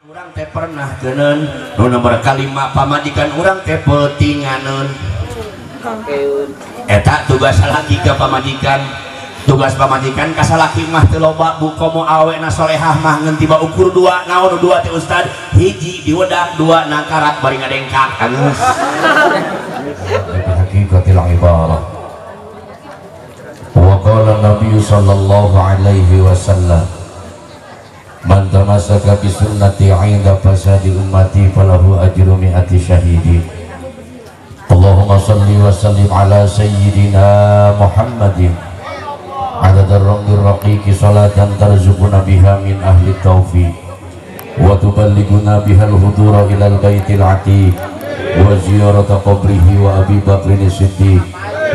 Urang teh pernah keuneun nu nomor kalima pamajikan urang teh peutinganeun. Eta tugas salaki ka pamajikan. Tugas pamajikan ka salaki mah teu loba bu komo awena solehah mah ngan tiba ukur dua naon dua teh ustad hiji diwedak dua nangkarak bari ngadengkak geus. Haqiqatil ibarah. Wa qala Nabi sallallahu alaihi wasallam man tamassaka bi sunnati 'inda fasadi ummati falahu ajru mi'ati syahidi. Allahumma salli wa sallim ala sayyidina Muhammadin adad ar-ramli ar-raqiqi salatan tarzuquna biha min ahli taufiq wa tuballighuna biha al-hudura ila al-baitil atiq wa ziyarata qabrihi wa Abi Bakrin as-Siddiq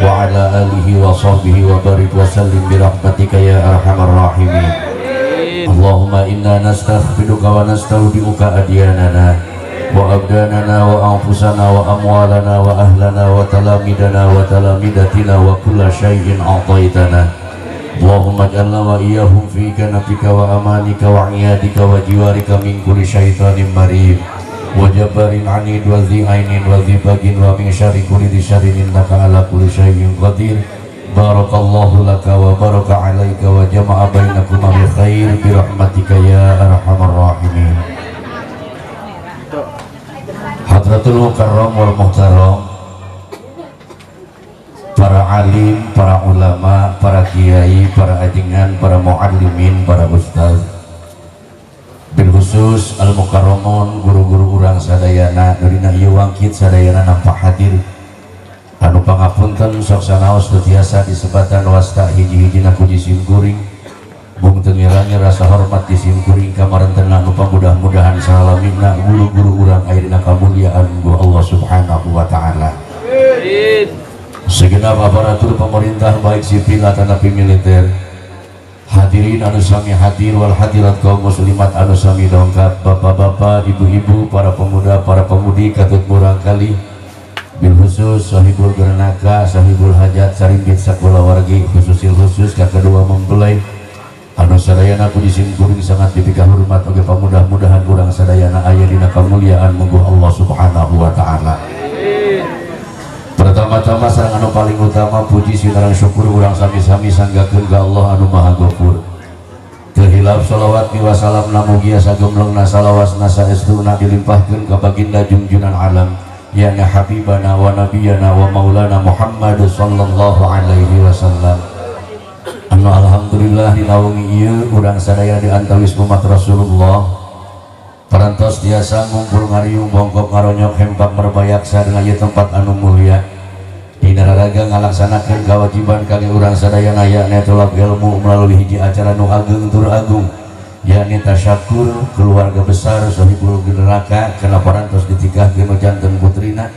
wa ala alihi wa sahbihi wa barik wa sallim bi rahmatika ya arhamar rahimin. Allahumma inna nastaghfiruka wa nastaudi'uka adyanana wa abdanana wa anfusana wa amwalana wa ahlana wa talamidana wa talamidatina wa kulla syai'in a'taitana. Allahumma ij'alna wa iyyahum fi kanafika wa amanika wa 'iyadika wa jiwarika min kulli syaitanin marid wa jabbarin 'anid wa dhi 'ainin wa dhi bagin wa min syarri kulli dhi syarrin innaka 'ala kulli syai'in qadir. Barakallahu laka wa baraka 'alaika wa jama'a bainakuma bi khair bi rahmatika ya arhamar rahimin. Hadratul mukarram wal muhtaram, para alim, para ulama, para kiai, para ajengan, para muallimin, para ustaz, bil khusus al mukarramun guru-guru urang sadayana dina ieu wangkit sadayana nampak hadir. Anu pangapunten sok sanaos teu tiasa disebatan wasta hiji-hijina ku jisim kuring bung teu ngirangi rasa hormat jisim kuring kamarentena anu pamudah-mudahan salamina guru-guru urang aya dina kamuliaan ku Allah Subhanahu wa taala. Segenap aparatur pemerintah baik sipil atanapi militer, hadirin anu sami hadir wal hadirat kaum muslimat anu sami dongkap, bapak-bapak, ibu-ibu, para pemuda, para pemudi katut murangkali, bil khusus sahibul gernaka, sahibul hajat, sarimbit sakulawargi, khususil khusus ka kedua mempelai anu sadayana ku disimkuring sangat dipika hormat oge pamudah-mudahan urang sadayana aya dina kamuliaan mungguh Allah Subhanahu wa taala. Pertama-tama sareng anu paling utama puji sinareng syukur urang sami-sami sanggakeun ka Allah anu Maha Ghafur. Teu hilap shalawat wa salamna mugia sagemlengna salawasna saestuna dilimpahkeun ka baginda junjunan alam yakni habibana wa nabiyana wa maulana Muhammad sallallahu alaihi wasallam. Anu alhamdulillah dina wengi ieu urang sadaya di antawis umat Rasulullah parantos tiasa ngumpul ngariung bongkok ngaronyok hempak merbayaksa dina ieu tempat anu mulia dina raraga ngalaksanakeun kewajiban kangge urang sadayana yakni tolak ilmu melalui hiji acara nu ageng tur agung yakni tasyakur keluarga besar sahibul neraka kana parantos ditikahkeun janten putrina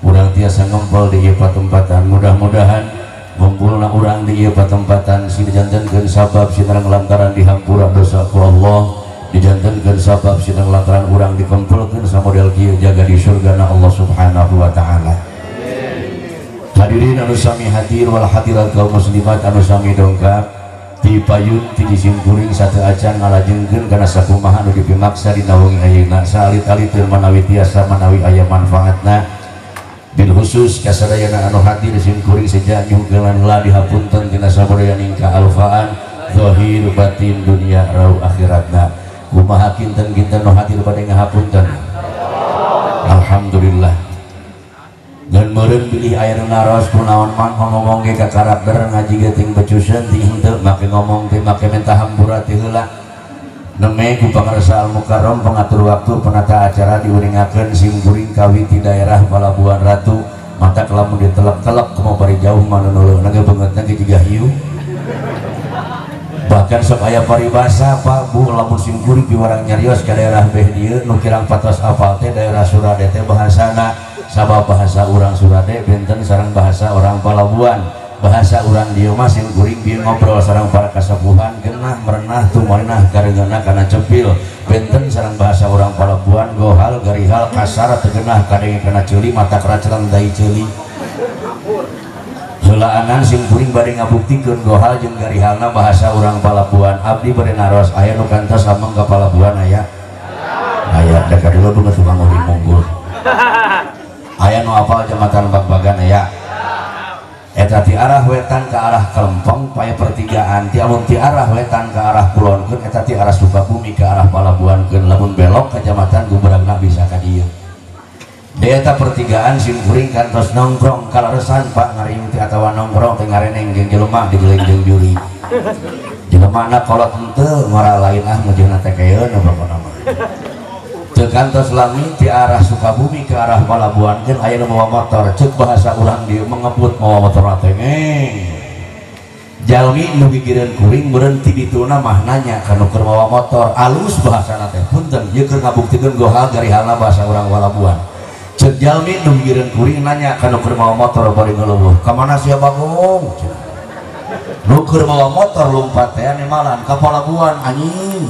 urang tiasa ngempel di ieu patempatan. Mudah-mudahan ngumpulna urang di ieu patempatan sing dijantenkeun sabab sinareng lantaran dihampura dosa ku Allah, dijantenkeun sabab sinareng lantaran urang dikumpulkeun samodel kieu jaga di surgana Allah Subhanahu wa taala. Hadirin anu sami hadir wal hadirat kaum muslimat anu sami dongkap ti payun ti disimkuring satu acan ngalajengkeun kana sakumaha anu dipimaksa dina wengi ayeuna saalit-alit manawi tiasa manawi aya manfaatna bil khusus kasadayana anu hadir simkuring seja nyungkeun heula dihapunten tina sabodayaning kaalfaan zahir batin dunia rau akhiratna. Kumaha kinten-kinten nu hadir bade ngahapunten? Alhamdulillah. Dan meureun bilih aya nu naros kunaon mang ngomong ge ka karakter ngaji ge ting becuseun ting henteu make ngomong teh make minta hampura ti heula. Neme ku pangarsa Al Mukarram pengatur waktu penata acara diuningakeun simkuring kawit di daerah Palabuhan Ratu mata lamun ditelek-telek kumaha bari jauh mah nu nuleuhna ge beungeutna ge jiga hiu. Bahkan sok aya paribasa Pak Bu lamun simkuring piwarang nyarios ka daerah beh dieu nu kirang patos apal teh daerah Surade teh bahasana sabab bahasa urang Surade benten sareng bahasa orang Palabuhan. Bahasa urang dieu mah simkuring bieu ngobrol sareng para kasepuhan genah merenah tumarinah kareungeuna kana cepil benten sareng bahasa urang Palabuhan gohal garihal kasar teu genah kadenge kana ceuli mata keracelan dai ceuli. Heulaanan simkuring bade ngabuktikeun gohal jeung garihalna bahasa urang Palabuhan. Abdi bade naros aya nu kantos ameng ka Palabuhan aya? Aya da dulu beungeut tukang ori munggul. Aya nu apal jembatan Bagbagan aya. Eta ti arah wetan ke arah Kelempong paya pertigaan, ti amun ti arah wetan ke arah kulonkeun eta ti arah Sukabumi ke arah Palabuhankeun, lamun belok ka jembatan Gubragna bisa ka dieu. Di eta pertigaan sim kuring kantos nongkrong kalaresan Pak ngariung teh atawa nongkrong teh ngareneng jeung jelema digeleng jeung juri. Jelemana kolot henteu ngora lain ah mujurna teh keun pokona mah. Teu kantos lami ti arah Sukabumi ke arah Palabuhankeun aya nu mawa motor, ceuk bahasa urang dieu mengebut mawa motor teh ngeng. Jalmi nu gigireun kuring berhenti dituna mah nanya ka nu keur mawa motor, alus bahasana teh punten ieu keur ngabuktikeun gohal garihalna bahasa urang Palabuhan. Ceuk jalmi nu gigireun kuring nanya ka nu keur mawa motor bari ngeleuweuh, ka mana sia Bagong? Nu keur mawa motor lumpat teh nemalan ka Palabuhan anjing.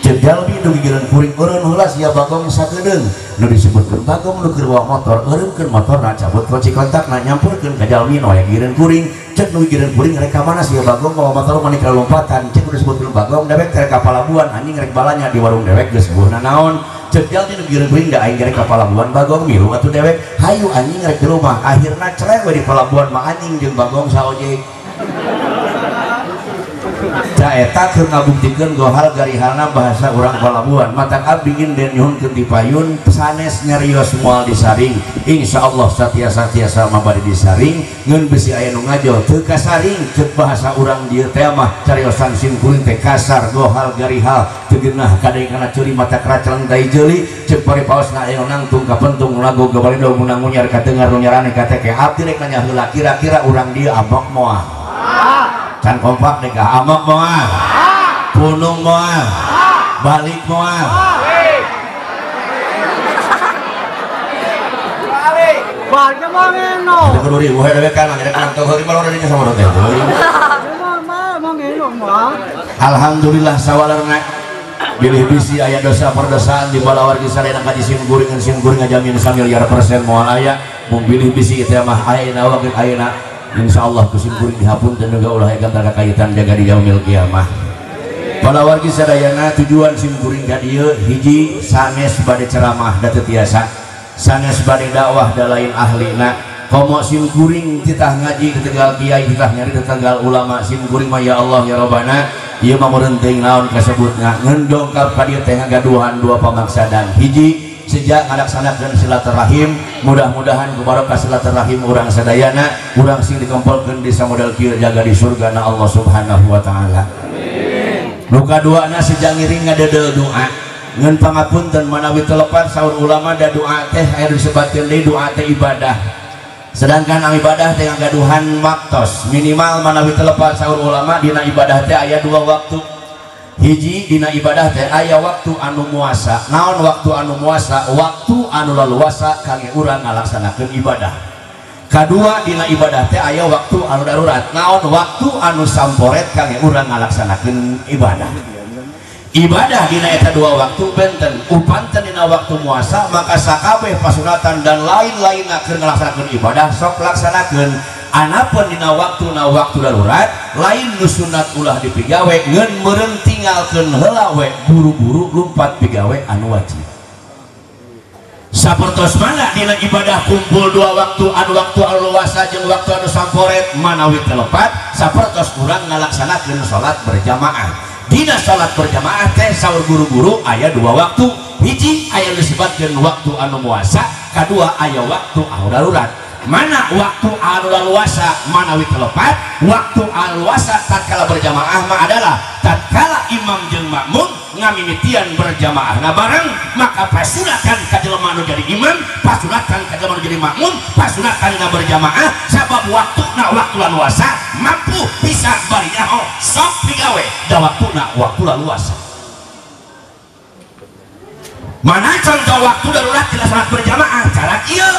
Ceuk jalmi nu gigireun kuring eureun heula sia Bagong sakedeung. Nu disebutkeun Bagong nu keur mawa motor eureunkeun motorna cabut kunci kontakna nyamperkeun ka jalmi nu aya gigireun kuring. Ceuk nu gigireun kuring rek ka mana sia Bagong mawa motor mani ka lompatan. Ceuk nu disebutkeun Bagong dewek rek ka Palabuhan anjing rek balanya di warung dewek geus eueuh nanaon. Ceuk jalmi nu gigireun kuring da aing rek ka Palabuhan Bagong milu atuh dewek hayu anjing rek di rumah. Akhirna cerai we di Palabuhan mah anjing jeung Bagong saojek. Ca eta keur ngabuktikeun gohal garihalna bahasa urang Palabuhan. Matak abdi den nyuhunkeun ti payun sanes nyarios moal disaring. Insyaallah satiasa-tiasa mah bade disaring ngeun bisi aya nu ngajo teu kasaring. Ceuk bahasa urang dieu teh mah cariosan sim kuring teh kasar gohal garihal teu geunah kadeng kana ceuli mata keracelang tai jeuli. Ceuk paripaosna aya nu nangtung kapentung lagu gabalido munang munyar katengar nu nyarane kateke. Abdi rek nanya heula kira-kira urang dieu amok moal? Can kompak deh kah amok moal, punung moal, balik moal. Balik mangeno. Ada keduri, wah ada kan, ada kan, tahu hari malam ada sama rote. Alhamdulillah sawalarna bilih bisi aya dosa perdosaan di balawargi sadayana kaji sim kuring sim kuring ngajamin samiliar persen moal aya, mung bilih bisi teh mah ayeuna wakil ayeuna. Insyaallah kusim kuring dihapunten juga ulah aya gantar kakaitan jaga di yaumil kiamah. Palawargi sadayana tujuan sim kuring ka dieu hiji sanes bade ceramah da teu tiasa, sanes bade dakwah da lain ahlina. Komo sim kuring titah ngaji ke Tegal kiai, titah nyari ke Tegal ulama. Sim kuring mah ya Allah ya Robbana ieu mah meureun teuing naon kasebutna ngeun dongkap ka dieu teh ngagaduhan dua pamaksadan. Hiji sejak ngalaksanakeun silaturahim, mudah-mudahan ku barokah silaturahim urang sadayana urang sing dikumpulkeun di samodel kieu jaga di surga na Allah Subhanahu wa taala. Amin. Nu kaduana sejak ngiring ngadedel doa ngeun pangapunten manawi telepat saur ulama da doa teh aya disebatkeun deui doa teh ibadah. Sedangkan ibadah teh ngagaduhan waktos minimal manawi telepat saur ulama dina ibadah teh aya dua waktu. Hiji dina ibadah teh aya waktu anu muasa. Naon waktu anu muasa? Waktu anu laluasa kangge urang ngalaksanakeun ibadah. Kadua dina ibadah teh aya waktu anu darurat. Naon waktu anu samporet kangge urang ngalaksanakeun ibadah. Ibadah dina eta dua waktu benten. Upanten dina waktu muasa maka sakabeh pasunatan dan lain-lainna keur ngalaksanakeun ibadah sok laksanakeun. Anapun dina waktu na waktu darurat lain nu sunat ulah dipigawe ngeun meureun tinggalkeun heula we buru-buru lumpat pigawe anu wajib. Sapertos mana dina ibadah kumpul dua waktu anu waktu anu luasa jeung waktu anu samporet manawi telepat sapertos urang ngalaksanakeun salat berjamaah. Dina salat berjamaah teh saur guru-guru aya dua waktu. Hiji aya disebutkeun waktu anu muasa, kadua aya waktu anu darurat. Mana waktu anu laluasa manawi telepat? Waktu anu luasa tatkala berjamaah mah adalah tatkala imam jeung makmum ngamimitian berjamaah na bareng, maka pasunatan ka jelema nu jadi imam, pasunatan ka jelema nu jadi makmum, pasunatan na berjamaah sabab waktuna waktu laluasa mampu bisa bari nyaho sok pigawe da waktuna waktu laluasa. Mana contoh waktu darurat dina salat berjamaah? Cara ieu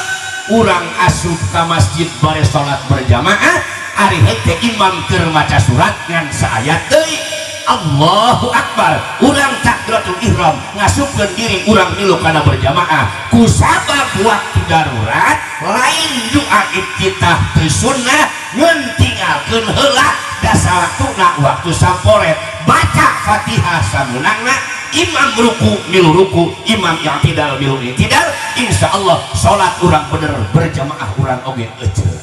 urang asup ka masjid bare salat berjamaah ari heuh imam keur maca surat ngan saayat deui Allahu Akbar, urang takbiratul ihram ngasupkeun diri urang milu kana berjamaah kusabab waktu darurat lain doa iftitah teu sunnah ngeun tinggalkeun heula dasar waktuna waktu samporet baca Fatihah sameunangna Imam ruku milu ruku, imam i'tidal milu i'tidal, insyaallah salat urang bener berjamaah urang oge eceu.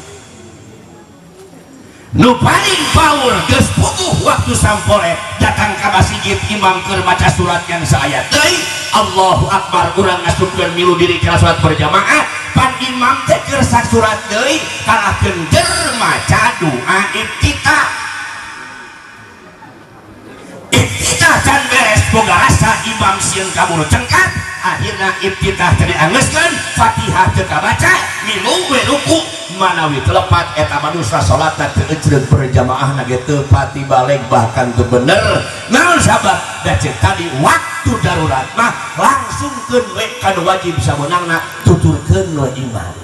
Nu paling power geus puguh waktu sampore datang ka masjid imam keur maca surat yang saayat deui, Allahu akbar urang ngasupkeun milu diri kana salat berjamaah, pan imam teh keur surat deui kalahkeun jer maca doa iftitah. Iftitah can beres boga rasa imam sieun kaburu cengkat, akhirna iftitah teu diangeuskeun, Fatihah teu kabaca, milu we ruku manawi telepat eta manusia salatna teu ecreug berjamaahna ge teu pati baleg bahkan teu bener. Naon sabab? Da ceuk tadi waktu darurat mah langsungkeun we ka nu wajib sameunangna, tuturkeun we imam.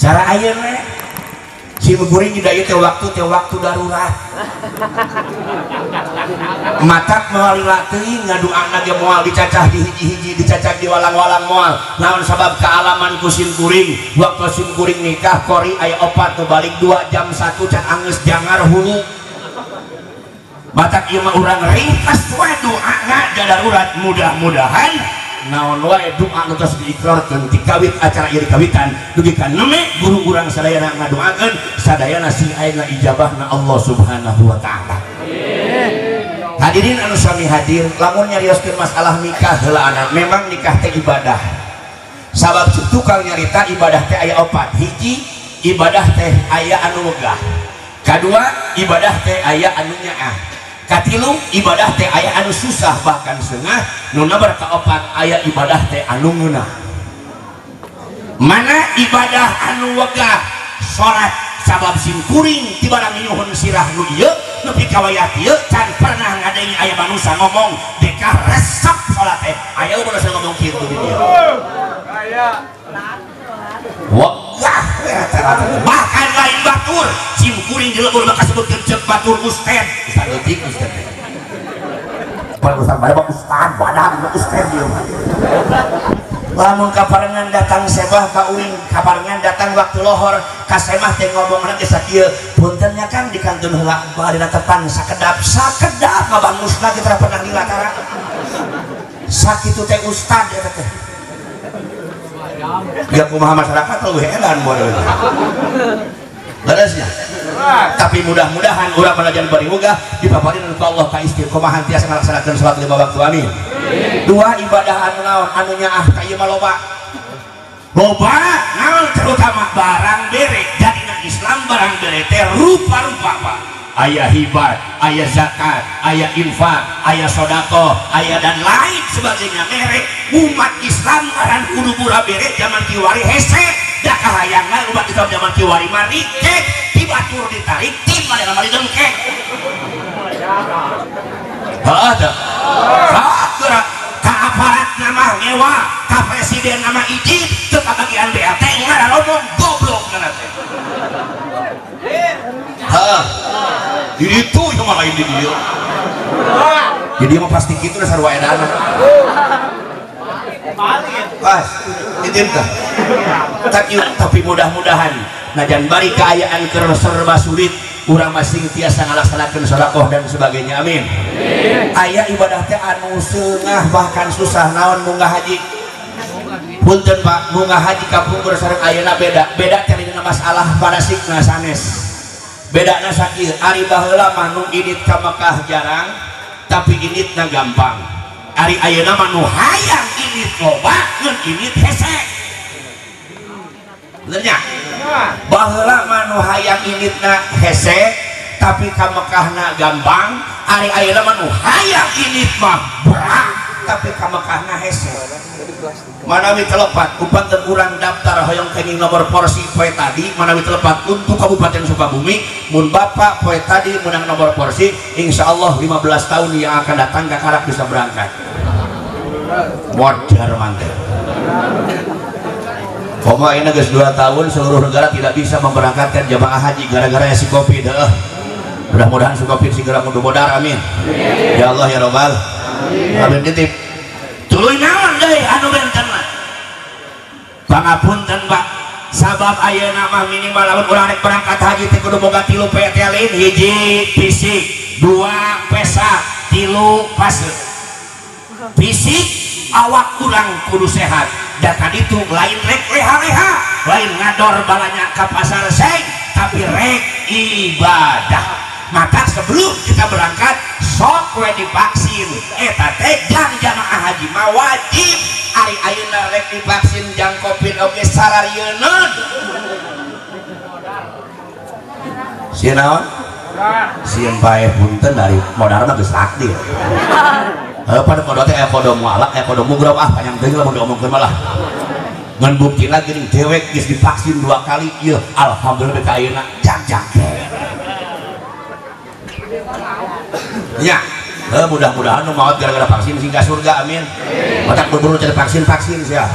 Cara ayeuna si guring di ieu teh waktu darurat. Matak moal lila teuing ngaduana ge moal dicacah di hiji-hiji, dicacah di walang-walang moal. Naon sabab kaalaman ku sim kuring, waktu sim kuring nikah kori aya 4 nu balik 2 jam 1 can anggeus jangar hulu. Matak ieu mah urang ringkas we doana darurat, mudah-mudahan naon wae doa nu tos diikrarkeun ti kawit acara ieu dikawitan dugi ka neme guru urang sadayana ngadoakeun sadayana sing ayeuna ijabahna Allah Subhanahu wa taala. Hadirin anu sami hadir, lamun nyarioskeun masalah nikah heula memang nikah teh ibadah. Sabab tukang nyarita ibadah teh aya 4. Hiji, ibadah teh aya anu wegah. Kadua, ibadah teh aya anu nyaah. Katilu, ibadah teh aya anu susah bahkan sengah. Nu nomor kaopat aya ibadah teh anu ngeunah. Mana ibadah anu wegah? Salat. Sabab sim kuring tibarang nyuhun sirah nu ieu nepi ka wayah ieu can pernah ngadenge aya manusa ngomong deka resep salat teh. Aya manusa ngomong kitu di dieu. Aya. Wegah rata-rata bahkan lain batur sim kuring di lembur bakal sebutkeun ceuk batur ustad. Ustad leutik ustad teh. Pan ustad bae ustad badan ustad ieu mah. Lamun kaparengan datang sebah ka uing, kaparengan datang waktu lohor ka semah teh ngomongna teh sakieu, punten nya Kang di kantun heula bari tepan sakedap sakedap ngabangusna kita pernah dilatara. Sakitu teh ustad eta teh. Ya kumaha masyarakat leuwih edan model. Leresnya. Tapi mudah-mudahan urang manajan bari wegah dipaparin ku Allah ka istiqomahan tiasa ngalaksanakeun salat 5 waktu amin. Dua ibadah anu naon anu nyaah ka ieu mah loba. Loba naon terutama barang bere. Jadina Islam barang bere teh rupa-rupa Pak. Aya hibah, aya zakat, aya infak, aya sedekah, aya dan lain sebagainya. Mere umat Islam ngaran kudu murah bere zaman kiwari hese. Da kahayangna umat Islam zaman kiwari mah rikek, dibatur ditarik, tim manehna mah didengkek. Heuh teu. Gerak ka aparat nama ngewa, ka presiden nama izin, teu kabagian BLT ngaralomong goblok kana teh. Heuh. Di ditu ieu mah lain di dieu. Di dieu mah pasti kitu da sarua edana. Pas, izin tah. Tapi mudah-mudahan najan bari kaayaan keur serba sulit urang masing tiasa ngalaksanakeun sedekah dan sebagainya amin. Aya ibadah teh anu seungah bahkan susah naon munggah haji. Punten Pak, munggah haji kapungkur sareng ayeuna beda. Beda teh dina masalah manasikna sanes. Bedana sakieu ari baheula mah nu indit ka Mekah jarang tapi inditna gampang. Ari ayeuna mah nu hayang indit loba ngan indit hese. Bener nya? Baheula mah nu hayang inditna hese tapi ka Mekahna gampang, ari ayeuna mah nu hayang indit mah berat tapi ka Mekahna hese. Manawi telepat upanten urang daftar hoyong kenging nomor porsi poe tadi, manawi telepat untuk Kabupaten Sukabumi mun bapak poe tadi menang nomor porsi insyaallah 15 tahun yang akan datang kakarak bisa berangkat. Modar mantel. Komo ayeuna geus 2 tahun seluruh negara tidak bisa memberangkatkan jamaah haji gara-gara si Covid. Heuh. Mudah-mudahan si Covid segera mundur modar amin. Ya Allah ya Rabbal. Amin titip. Tuluy naon deui anu benten mah. Pangapunten Pak, sabab ayeuna mah minimal lamun urang rek berangkat haji teh kudu boga 3 PT lain, hiji fisik, 2 pesa, 3 fase. Fisik awak kurang kudu sehat. Dan itu lain rek leha-leha, lain ngador balanya ke pasar seng, tapi rek ibadah. Maka sebelum kita berangkat sok we divaksin. Eta teh jang jamaah haji mah wajib. Ari ayeuna rek divaksin jang Covid oge sararieun. Sieun naon? Sieun paeh punten dari modar mah geus takdir. Heuh pada kodo teh aya kodo mualaf, aya kodo mugrab, ah panjang teuing lamun diomongkeun malah. Ngan buktina geuning dewek geus divaksin 2 kali ieu alhamdulillah beta ayeuna jang-jang. Ya, mudah-mudahan nu maot gara-gara vaksin sing ka surga, amin. Matak berburu cari vaksin-vaksin sia.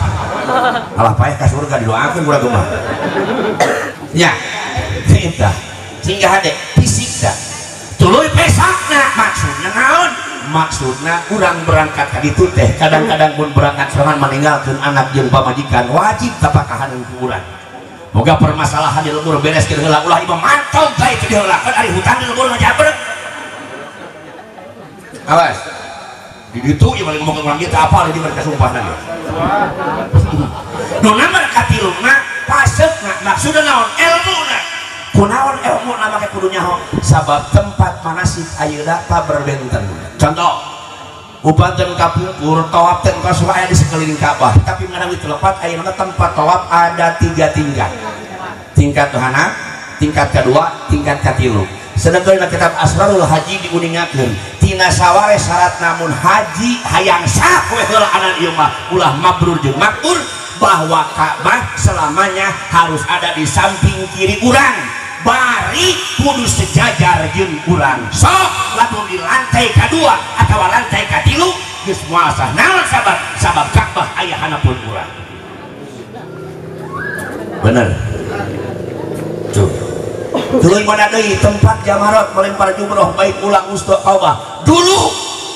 Alah paeh ka surga didoakeun urang mah. Ya, eta sehingga hade fisik dah. Tuluy pesakna maksudna naon? Maksudna urang berangkat ka ditu teh kadang-kadang mun berangkat sorangan meninggalkeun anak jeung pamajikan wajib tapakahan ku urang. Moga permasalahan di lembur beres keur heula ulah imah mantog bae teu diheulakeun ari hutang di lembur ngajabrek. Awas. Di ditu ieu balik ngomong urang ieu teh apal di mereka sumpahna ge. Nu nomor katiluna paseukna maksudna naon? Elmuna. Kunaon ilmu na make kudu nyaho sabab tempat manasik ayeuna paberbenten. Contoh upanten kapungkur tawaf teh tos aya di sekeliling Ka'bah, tapi ngadawi telepat ayeuna tempat tawaf ada 3 tingkat. Tingkat tuhana, tingkat kedua, tingkat katilu. Sedangkan dina kitab Asrarul Haji diuningakeun tina saware syarat namun haji hayang sah we heula anan ieu mah ulah mabrur jeung makbur bahwa Ka'bah selamanya harus ada di samping kiri urang. Bari kudu sejajar jeung urang. Sok lamun di lantai kedua atau lantai katilu geus moal sah. Naon sabab? Sabab Ka'bah aya hanapun urang. Bener. Tuh. Tuluy mana deui tempat jamarot melempar jumroh baik ulang usta Ka'bah. Dulu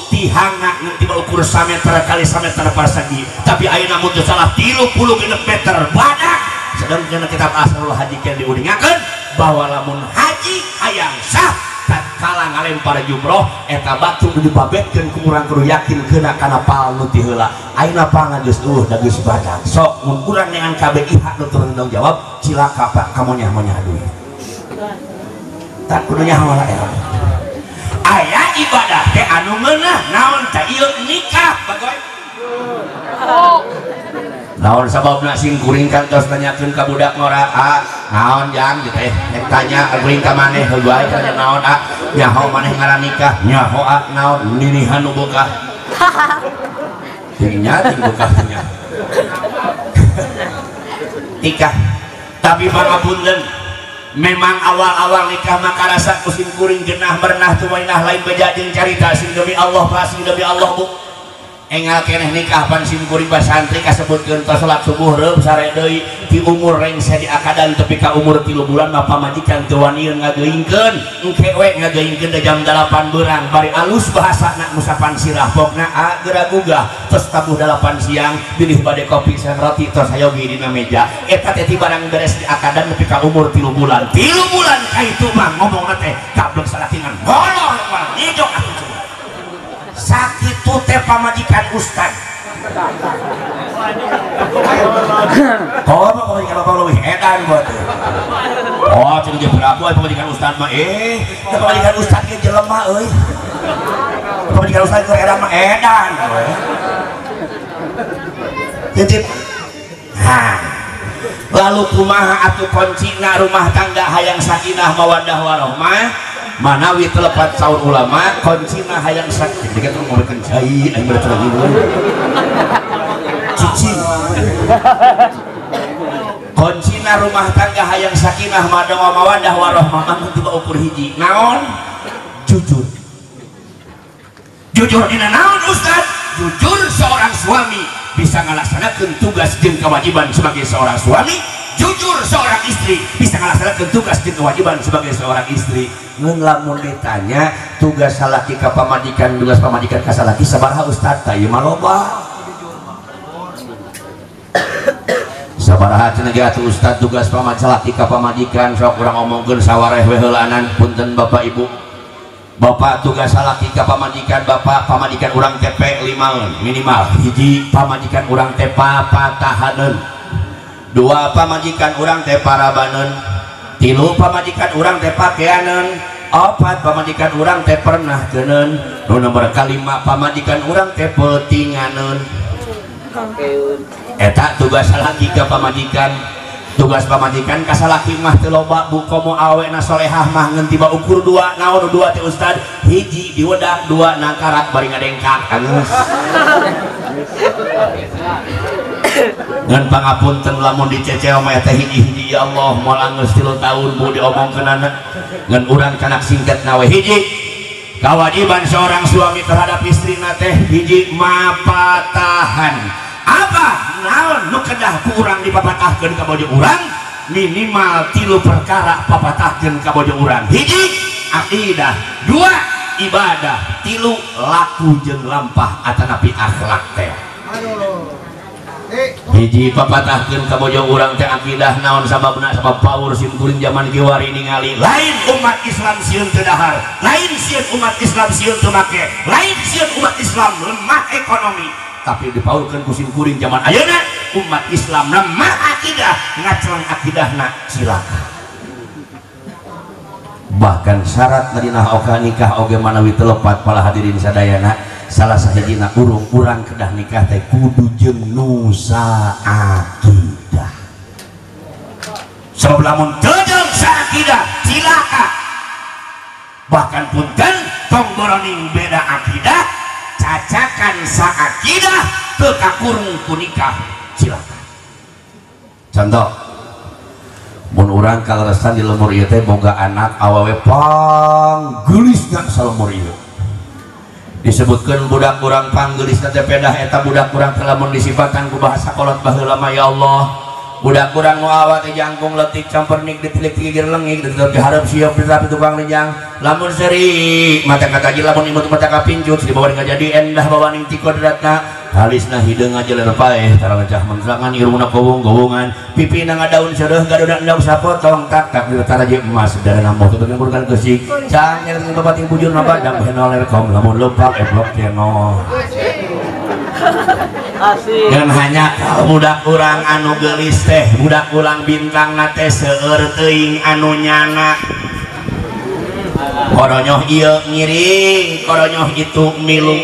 tihangna ngan tiba ukur sameter kali sameter persegi, tapi ayeuna mun teu salah 36 meter badak. Sedangkan kitab Asrarul Haji keur diuningakeun bahwa lamun haji hayang sah tatkala ngalempar jumroh eta batu nu dibabetkeun ku urang kudu yakin keuna kana pal nu ti heula. Ayeuna pangan geus eueuh da geus badak. Sok mun urang neangan KBIH nu turun tanggung jawab cilaka Pak kamonyah-monyah duit. Tak kudu nyaho lah era. Aya ibadah teh anu ngeunah naon teh ieu nikah bagoy. Naon sababna sing kuring kantos nanyakeun ka budak ngora a naon jang gitu teh nek tanya kuring ka maneh heuh bae tanya naon a nyaho maneh ngaran nikah nyaho a naon ninihan nu bokah jeung nya ting bokah nya nikah tapi pangapunten memang awal-awal nikah maka rasa ku sing kuring genah merenah tumainah lain beja jeung carita sing demi Allah pa sing demi Allah bu engal keneh nikah pan sim kuring santri kasebutkeun tos salat subuh reup sare deui ti umur rengse di akadan tepi ka umur 3 bulan mah pamajikan teu waniun ngageuingkeun engke we ngageuingkeun da jam 8 beurang bari alus bahasana ngusapan sirah pokna a geura gugah tos tabuh 8 siang bilih bade kopi sareng roti tos hayogi dina meja eta teh ti barang beres di akadan tepi ka umur 3 bulan 3 bulan ka itu mah ngomongna teh gablek salatingan holoh mah nyejok atuh sakit teh pamajikan ustad. Oh, pamajikan bapak leuwih edan buat. Oh, cenah jeung berapa pamajikan ustad mah pamajikan ustad ge jelema euy. Pamajikan ustad keur edan mah edan. Titip. Ha. Lalu kumaha atuh kuncina rumah tangga hayang sakinah mawaddah warahmah? Manawi telepat saur ulama kuncina hayang sakit deket ngomongkeun cai aing berarti lagi cici kuncina rumah tangga hayang sakinah mawaddah warahmah mah tiba ukur hiji naon jujur jujur dina naon ustad jujur seorang suami bisa ngalaksanakeun tugas jeung kewajiban sebagai seorang suami, jujur seorang istri bisa ngalaksanakeun tugas jeung kewajiban sebagai seorang istri. Ngeun lamun ditanya tugas salaki ka pamajikan, tugas pamajikan ka salaki sabaraha ustad tah ieu mah loba. Sabaraha cenah ge atuh ustad tugas salaki ka pamajikan sok urang omongkeun sawareh we heulaanan punten Bapak Ibu. Bapak tugas salaki ka pamajikan bapak pamajikan urang TP 5 minimal hiji pamajikan urang teh papatahaneun dua pamajikan urang teh parabaneun tilu pamajikan urang teh pakeaneun opat pamajikan urang teh pernahkeuneun nu nomor kalima pamajikan urang teh peutinganeun. Eta tugas salaki ka pamajikan. Tugas pamajikan ka salaki mah teu loba bu komo awena solehah mah ngeun tiba ukur dua naon dua teh ustad hiji diwedak dua nangkarak bari ngadengkak geus. Ngan pangapunten lamun dicecel mah teh hiji-hiji ya Allah moal anggeus 3 tahun bu diomongkeunana ngan urang canak singkatna we hiji kewajiban seorang suami terhadap istrina teh hiji mapatahan. Apa naon nu kedah ku urang dipapatahkeun ka bojo urang minimal 3 perkara papatahkeun ka bojo urang hiji akidah dua ibadah 3 laku jeung lampah atanapi akhlak teh. Hiji papatahkeun ka bojo urang teh akidah naon sababna sabab paur sim kuring zaman kiwari ningali lain umat Islam sieun teu dahar lain sieun umat Islam sieun teu make lain sieun umat Islam lemah ekonomi tapi dipaurkeun ku sim kuring zaman ayeuna umat Islam lemah akidah ngacrang akidahna cilaka. Bahkan syarat dina oka nikah oge manawi teu lepat pala hadirin sadayana salah sahijina urung urang kedah nikah teh kudu jeung nu saakidah. Sebab lamun teu jeung saakidah cilaka. Bahkan punten tong boroning beda akidah cacakan saakidah teu kakurung ku nikah cilaka. Contoh mun urang kaleresan di lemur ieu teh boga anak awewe panggeulisna salemur ieu. Disebutkan budak urang panggelisna teh pedah eta budak urang teh lamun disifatan ku bahasa kolot baheula mah ya Allah budak urang nu awak teh jangkung leutik campernik ditilik gigir lengik ditutur hareup sieup ditapi tukang lejang lamun seuri mata kataji lamun imut mata kapincut dibawa jadi endah bawaning ti kodratna halisna hideung ngajeler paeh tara lecah menterangan irungna kowong-gowongan pipina ngadaun seureuh gaduda endog sapotong tak tak ditaraje emas darana moh tutukeun kurkan keusik cangir babating bujur na badang henoler kom lamun lompak eblok tenor. Dan hanya budak urang anu geulis teh budak urang bintangna teh seueur teuing anu nyana koronyoh ieu ngiring koronyoh itu milu.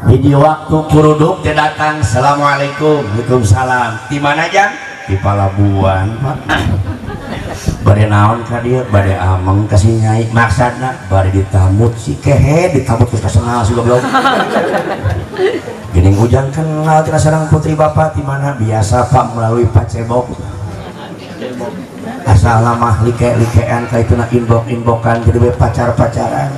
Hiji waktu kuruduk teh datang assalamualaikum waalaikumsalam di mana jang di Palabuhan Pak bade naon ka dieu bade ameng ka si nyai maksudna bade ditamut si kehe ditamut geus kasenal si goblok geuning ujang kenal tina sareng putri bapak di mana biasa Pak melalui pacebok asal mah like-likean ka ituna inbox-inboxan jadi we pacar-pacaran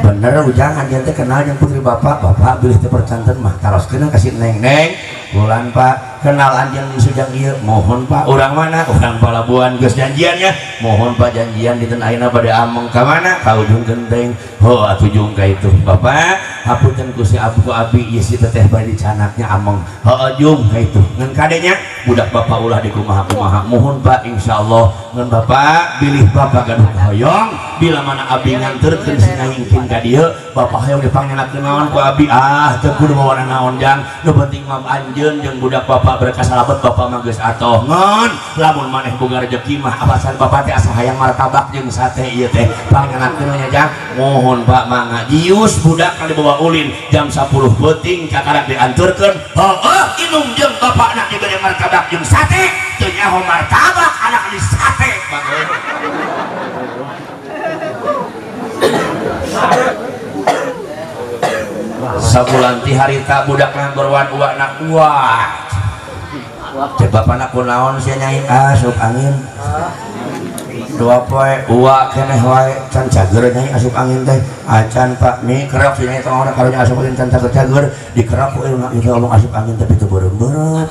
bener ujang anjeun teh kenal jeung putri bapak bapak bilih teu percanten mah taroskeun ka si neng neng bulan Pak kenal anjeun sujang ieu mohon Pak urang mana urang Palabuhan geus janjiannya mohon Pak janjian dinten ayeuna bade ameng ka mana ka ujung genteng ho atuh jung ka itu bapak hapunten ku si abu ku abi ieu si teteh bade dicanaknya ameng heuh jung ka itu ngan kadenya budak bapak ulah dikumaha-kumaha mohon Pak insyaallah ngan bapak bilih bapak gaduh hoyong bila mana abi nganterkeun si nyai ka dieu bapak hoyong dipangnyenakeun naon ku abi ah teu kudu mawana naon jang nu penting mah anjeun jeung budak bapak berkasalamet bapak mah geus atoh ngan lamun maneh boga rejeki mah abasan bapak teh asa hayang martabak jeung sate ieu teh pangnyenakeun nya jang mohon Pak mangga jius budak kali bawa ulin jam 10 peuting kakarak dianturkeun heueuh inum jeung bapakna dibere martabak jeung sate teu nyaho martabak anak di sate bagus. Sabulan ti harita budak nganggoran uakna kuat cek bapana kunaon sia nyai asup angin dua poe uak keneh wae can cager nyai asup angin teh acan Pak mi kerap si nyai tong karunya asup angin can cager-cager dikerap ku ieu ngomong asup angin tapi teu beureum-beureum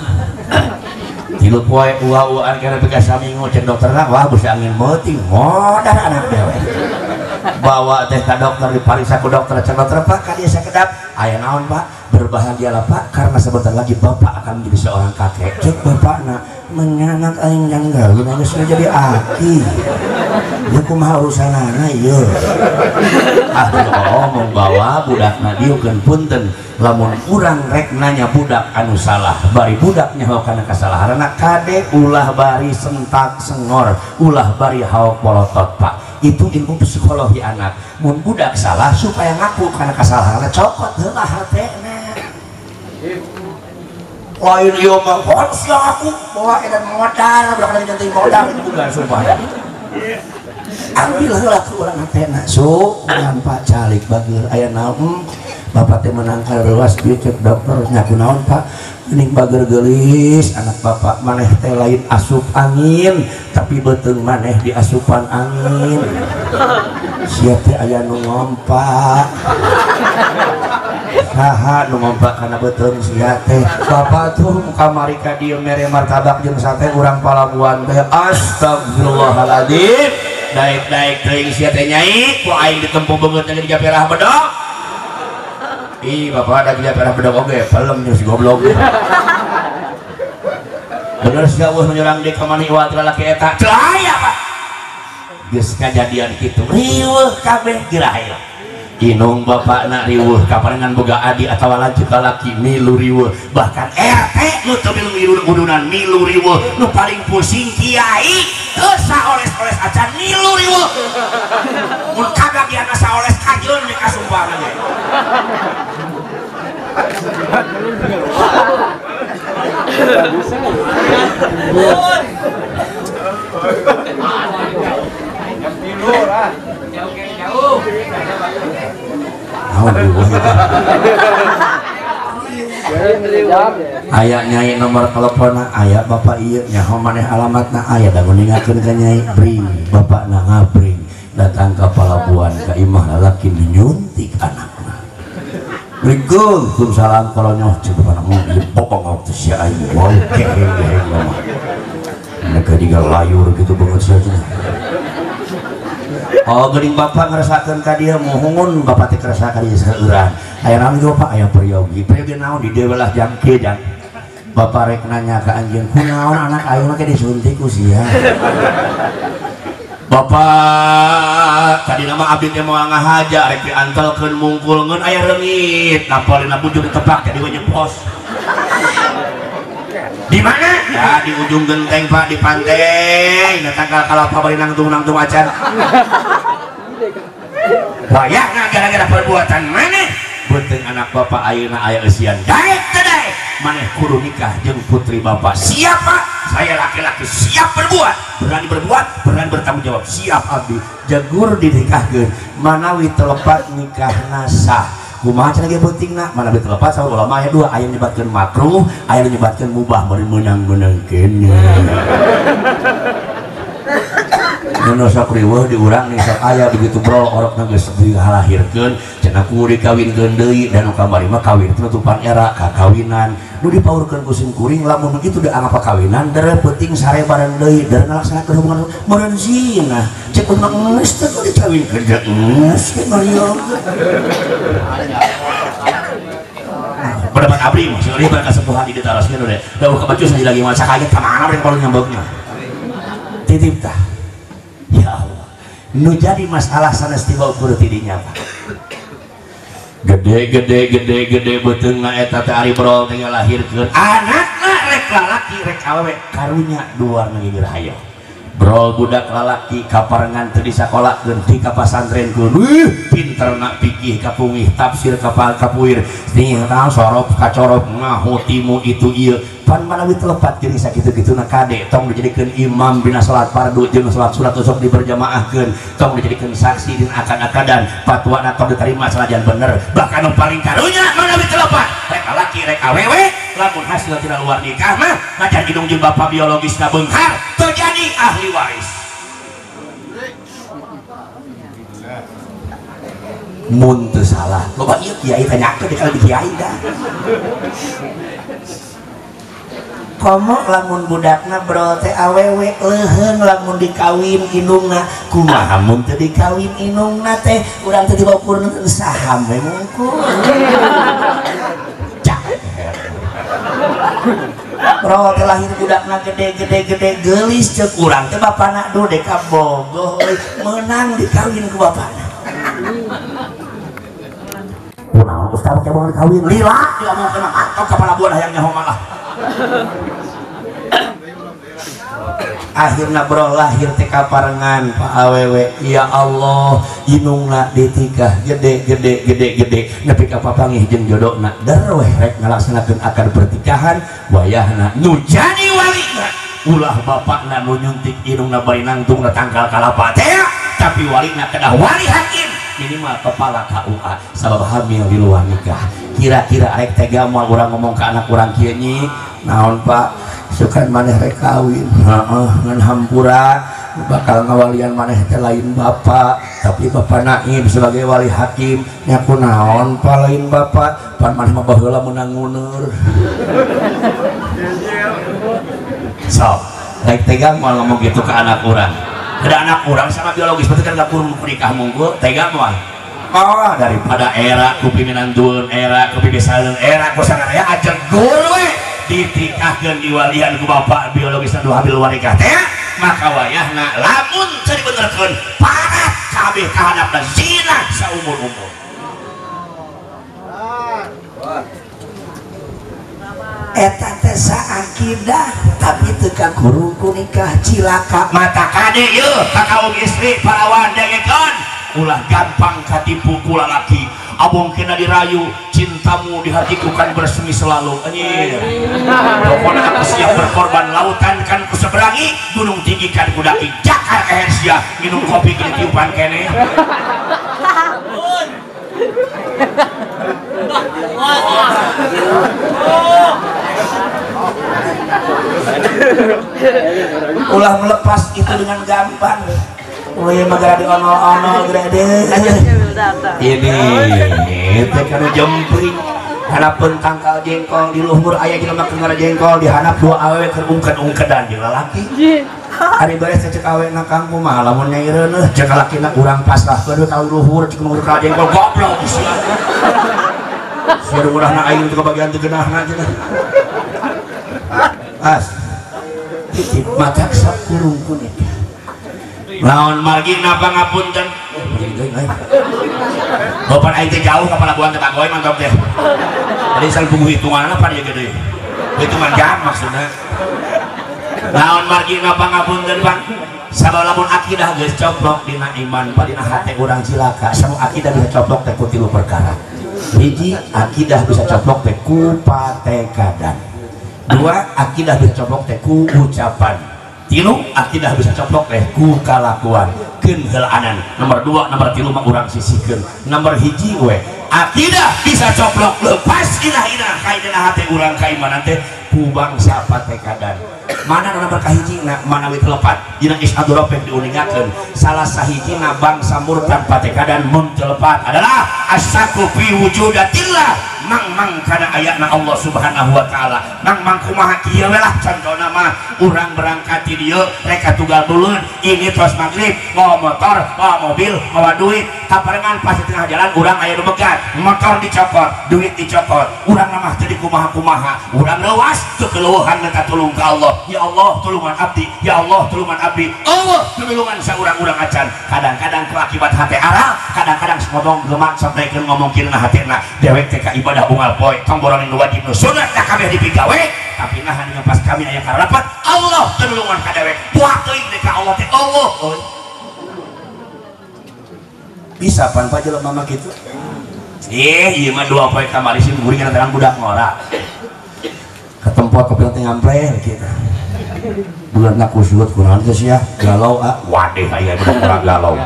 tilu poe uak-uakan keneh pika saminggu cek dokterna wah geus angin meuting modar anak dewe bawa teh ka dokter dipariksa ku dokter cek dokter Pak ka dieu sakedap aya naon Pak berbahagialah Pak karena sebentar lagi bapak akan menjadi seorang kakek cek bapakna menyanak aing janggal geus jadi aki Ieu kumaha urusanana ieu. Ah ngomong bawa budakna dieukeun punten lamun urang rek nanya budak anu salah bari budak nyaho kana kasalahanna kade ulah bari sentak sengor ulah bari haok polotot Pak. Itu ilmu psikologi anak. Mun budak salah supaya ngaku kana kasalahanna cokot heula hatena. Lain ieu mah hon sia aku bawa edan modal budak lagi nyenting modal bukan sumpah. Ambil heula ku urang hatena su dengan Pak calik bageur aya naon bapak teh menang ka reuas bieu cek dokter nya kunaon Pak geuning bageur geulis anak bapak maneh teh lain asup angin tapi beuteung maneh diasupan angin sia teh aya nu ngompak saha nu ngompak kana beuteung sia teh bapak tuh kamari ka dieu mere martabak jeung sate urang Palabuhan teh astagfirullahaladzim daek-daek teuing sia teh nyai ku aing ditempo beungeut teh jadi japerah bedog. Ih bapak ada japerah bedog oge pelem jeung si goblok. Bener sia eueuh menyerang deui ka maneh iwal lalaki eta teu aya Pak. Geus kajadian kitu riweuh kabeh geura aya. Inung bapakna riweuh kaparengan boga adi atawa lanceuk lalaki milu riweuh bahkan RT nu teu milu udunan milu riweuh nu paling pusing kiai teu saoles-oles acan milu riweuh mun kabagian saoles kajeun we kasumpahna ge. Aya nyai nomor teleponna aya bapak ieu nyaho maneh alamatna aya da nguningakeun ka nyai bring bapakna ngabring datang ka Palabuhan ka imah lalaki nyuntik anakna. Assalamualaikum salam kolonyoh cek bapakna mah ieu bobongok teh sia aing wow geheng-geheng mah. Mereka diga layur gitu banget saja. Oh geuning bapak ngerasakeun ka dieu muhungun bapak teh kerasa ka dieu saeuran. Aya naon ge bapak aya peryogi. Peryogi naon di dieu welah jang kieu jang. Bapak rek nanya ka anjeun kunaon anak aing mah ke disuntik ku sia. Bapak tadi nama abdi teh moal ngahaja rek diantelkeun mungkul ngeun aya reungit napalina bujur ditepak jadi we nyepos. Di mana? Ya di ujung genteng Pak di pantai. Datang ka kalapa bari nangtung-nangtung acan. Wayahna gara-gara perbuatan maneh beuteung anak bapak ayeuna aya eusian. Daek teu daek maneh kudu nikah jeung putri bapak. Siap Pak? Saya laki-laki siap berbuat, berani berbuat, berani bertanggung jawab. Siap abdi. Jagur dinikahkeun manawi telepat nikahna sah. Kumaha cenah ge pentingna mana beuteung lepat saur ulama aya dua aya nyebatkeun makruh aya nyebatkeun mubah bari meunang-meunangkeun. Nu sok riweuh di urang nih sok aya begitu brol orokna geus dilahirkeun cenah kudu dikawinkeun deui dan nu kamari mah kawin tutupan era kakawinan nu dipaurkeun ku sim kuring lamun kitu dianggap pakawinan dere penting sare bareng deui dere ngalaksanakeun hubungan meureun zina cek urang geus teh kudu dikawinkeun geus ngariog. Pendapat abdi mah sing riba kasepuhan di ditaroskeun udah da kebecus lagi mah sakaget ka mana rek kalau nyambungna titip tah. Ya Allah nu jadi masalah sanes tiba ukur tidinya Pak. Gede gede gede gede beuteungna eta teh ari brol teh ngalahirkeun anakna rek lalaki rek awewe karunya dua warna gigir hayo. Brol budak lalaki kaparengan teu disakolakeun di ka pasantrenkeun wih pinterna pikih kapungih tafsir kapal kapuir nih tahu sorop kacorop ngaho timu itu ieu pan manawi telepat geuning sakitu-kituna kade tong dijadikeun imam dina salat fardu jeung salat sunat sok diberjamaahkeun tong dijadikeun saksi dina akad-akadan fatwana tong diterima sanajan bener bahkan nu paling karunya manawi telepat rek lalaki rek awewe lamun hasil tina luar nikah mah najan indung jeung bapa biologisna beunghar terjadi ahli waris. Mun teu salah loba ieu kiai tanyakeun di kalau di kiai dah. Komo lamun budakna brol teh awewe leuheung lamun dikawin indungna kumaha mun teu dikawin indungna teh urang teh dibawa saham we mungkul. Cak. Bro teh lahir budakna gede-gede-gede geulis ceuk urang teh bapana duh dek ka bogoh meunang dikawin ku bapana. Kunaon ustaz teh moal kawin lila diomongkeun mah atau kepala buah hayang nyaho malah. Akhirna bro lahir teh kaparengan Pak awewe ya Allah inungna ditikah gede gede gede gede nepi ka papanggih jeung jodona der weh rek ngalaksanakeun akad pernikahan wayahna nu jadi walina ulah bapakna nu nyuntik inungna bari nangtungna tangkal kalapa teh tapi walina kedah wali hakim minimal kepala KUA sabab hamil di luar nikah. Kira-kira arek tega moal urang ngomong ka anak urang kieu nyi naon Pak sukan maneh rek kawin heeh ngan hampura bakal ngawalian maneh teh lain bapak tapi bapak Naib sebagai wali hakim nya kunaon pa lain bapak pan maneh mah baheula meunang nguneur sok rek tega moal ngomong gitu ke anak urang. Ada anak urang sama biologis berarti kan gak kurang nikah munggu tega moal. Oh daripada era ku piminantueun era ku pibisaeun era ku sangaraya ajar guru we ditikahkeun diwalian ku bapak biologis anu hamil luar nikah teh maka wayahna lamun teu dibenerkeun parat kabeh kahandapna zina saumur-umur. Eta teh saakidah tapi teu kakurung ku nikah cilaka mata kade yeuh ka kaum istri parawan dengekeun ulah gampang katipu ku lalaki abong kena dirayu cintamu di hatiku kan bersemi selalu anjir pokoknya aku siap berkorban lautan kan ku seberangi gunung tinggi kan ku daki jakar eher sia minum kopi kini tiupan kene ulah melepas itu dengan gampang. Ulah mah gara di onol-onol gede. Ini teh kana jempling hanapeun tangkal jengkol di luhur aya jelema keur ngara jengkol di handap dua awewe keur ungked-ungkedan jeung lalaki. Ari beres cek awena kang kumaha lamun nyai reuneuh cek lalakina urang pasrahkeun we ka luhur cek nu ka jengkol goblok sia. Sia murahna aing teu kabagian teu geunahna cenah. As titip mata sok kurung ku nikah. Lawan margi napa ngapunten bapak aing teh jauh ka pelabuhan teh bagoy mantap teh jadi sal puguh hitunganna pan ieu gede hitungan jam maksudna lawan margi napa ngapunten Pak sabab lamun akidah geus coplok dina iman padina hate urang cilaka sabab akidah bisa coplok teh ku tilu perkara hiji akidah bisa coplok teh ku patekadan dua akidah bisa coplok teh ku ucapan tilu akidah bisa coplok teh ku kalakuan keun heulaanan nomor 2 nomor 3 mah urang sisihkeun nomor hiji we akidah bisa coplok lepas inah-inah kaidina hate urang kaimanan teh ku bangsa patekadan mana nomor kahijina mana we telepat dina isnadul rafiq diuningakeun salah sahijina bangsa murtad patekadan mun telepat adalah asyaku fi wujudatillah mang-mang kana ayatna Allah Subhanahu wa taala mang-mang kumaha kieu we lah contona mah urang berangkat ti dieu rek ka Tugal Dulun ini terus magrib mawa motor mawa mobil mawa duit kaparengan pas di tengah jalan urang aya nu megat motor dicopot duit dicopot urang mah teu dikumaha-kumaha urang leuwas teu keleuhan minta tulung ka Allah ya Allah tulungan abdi ya Allah tulungan abdi Allah tulungan saurang-urang acan kadang-kadang ku akibat hate aral kadang-kadang ngomong lemak sampaikeun ngomong kieu na hatena dewek teh ka ibadah unggal poe tong boroning wajib nu sunat da kabeh dipigawe tapi nah hanya pas kami aya karapat Allah tulungan ka dewek buah teuing deui ka Allah teh Allah euy bisa pan pa jelema mah kitu ieu mah dua poe kamari sim guring kana terang budak ngora ketempot kopi teh ngampleh kitu bulan kusut kunaon teh sia galau ah wadeh aya budak ngora galau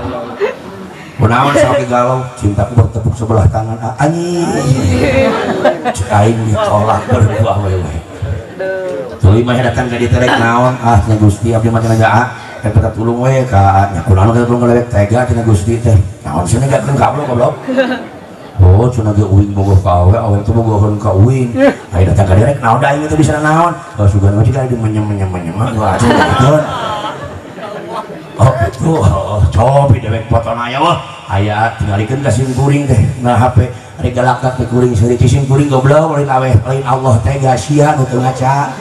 kunaon sampai galau cintaku bertepuk sebelah tangan ah anjing cek aing ditolak berbuah wewe tuluy mah datang ka dieu teh rek naon ah nya Gusti abdi mah cenah ah rek minta tulung we ka nya kunaon ka tulung ka dewek tega cenah Gusti teh naon cenah gakeun goblok goblok oh cenah ge uing bogoh ka awe awe teh bogoheun ka uing aya datang ka dieu rek naon da aing teh bisa naon oh sugan mah jiga di menyem-menyem wah cenah oh gitu oh cobi dewek potona aya wah aya tingalikeun ka sim kuring teh na HP Ari galakak teh kuring seuri cicing kuring goblok lain aweh lain Allah teh sia nu teu ngaca.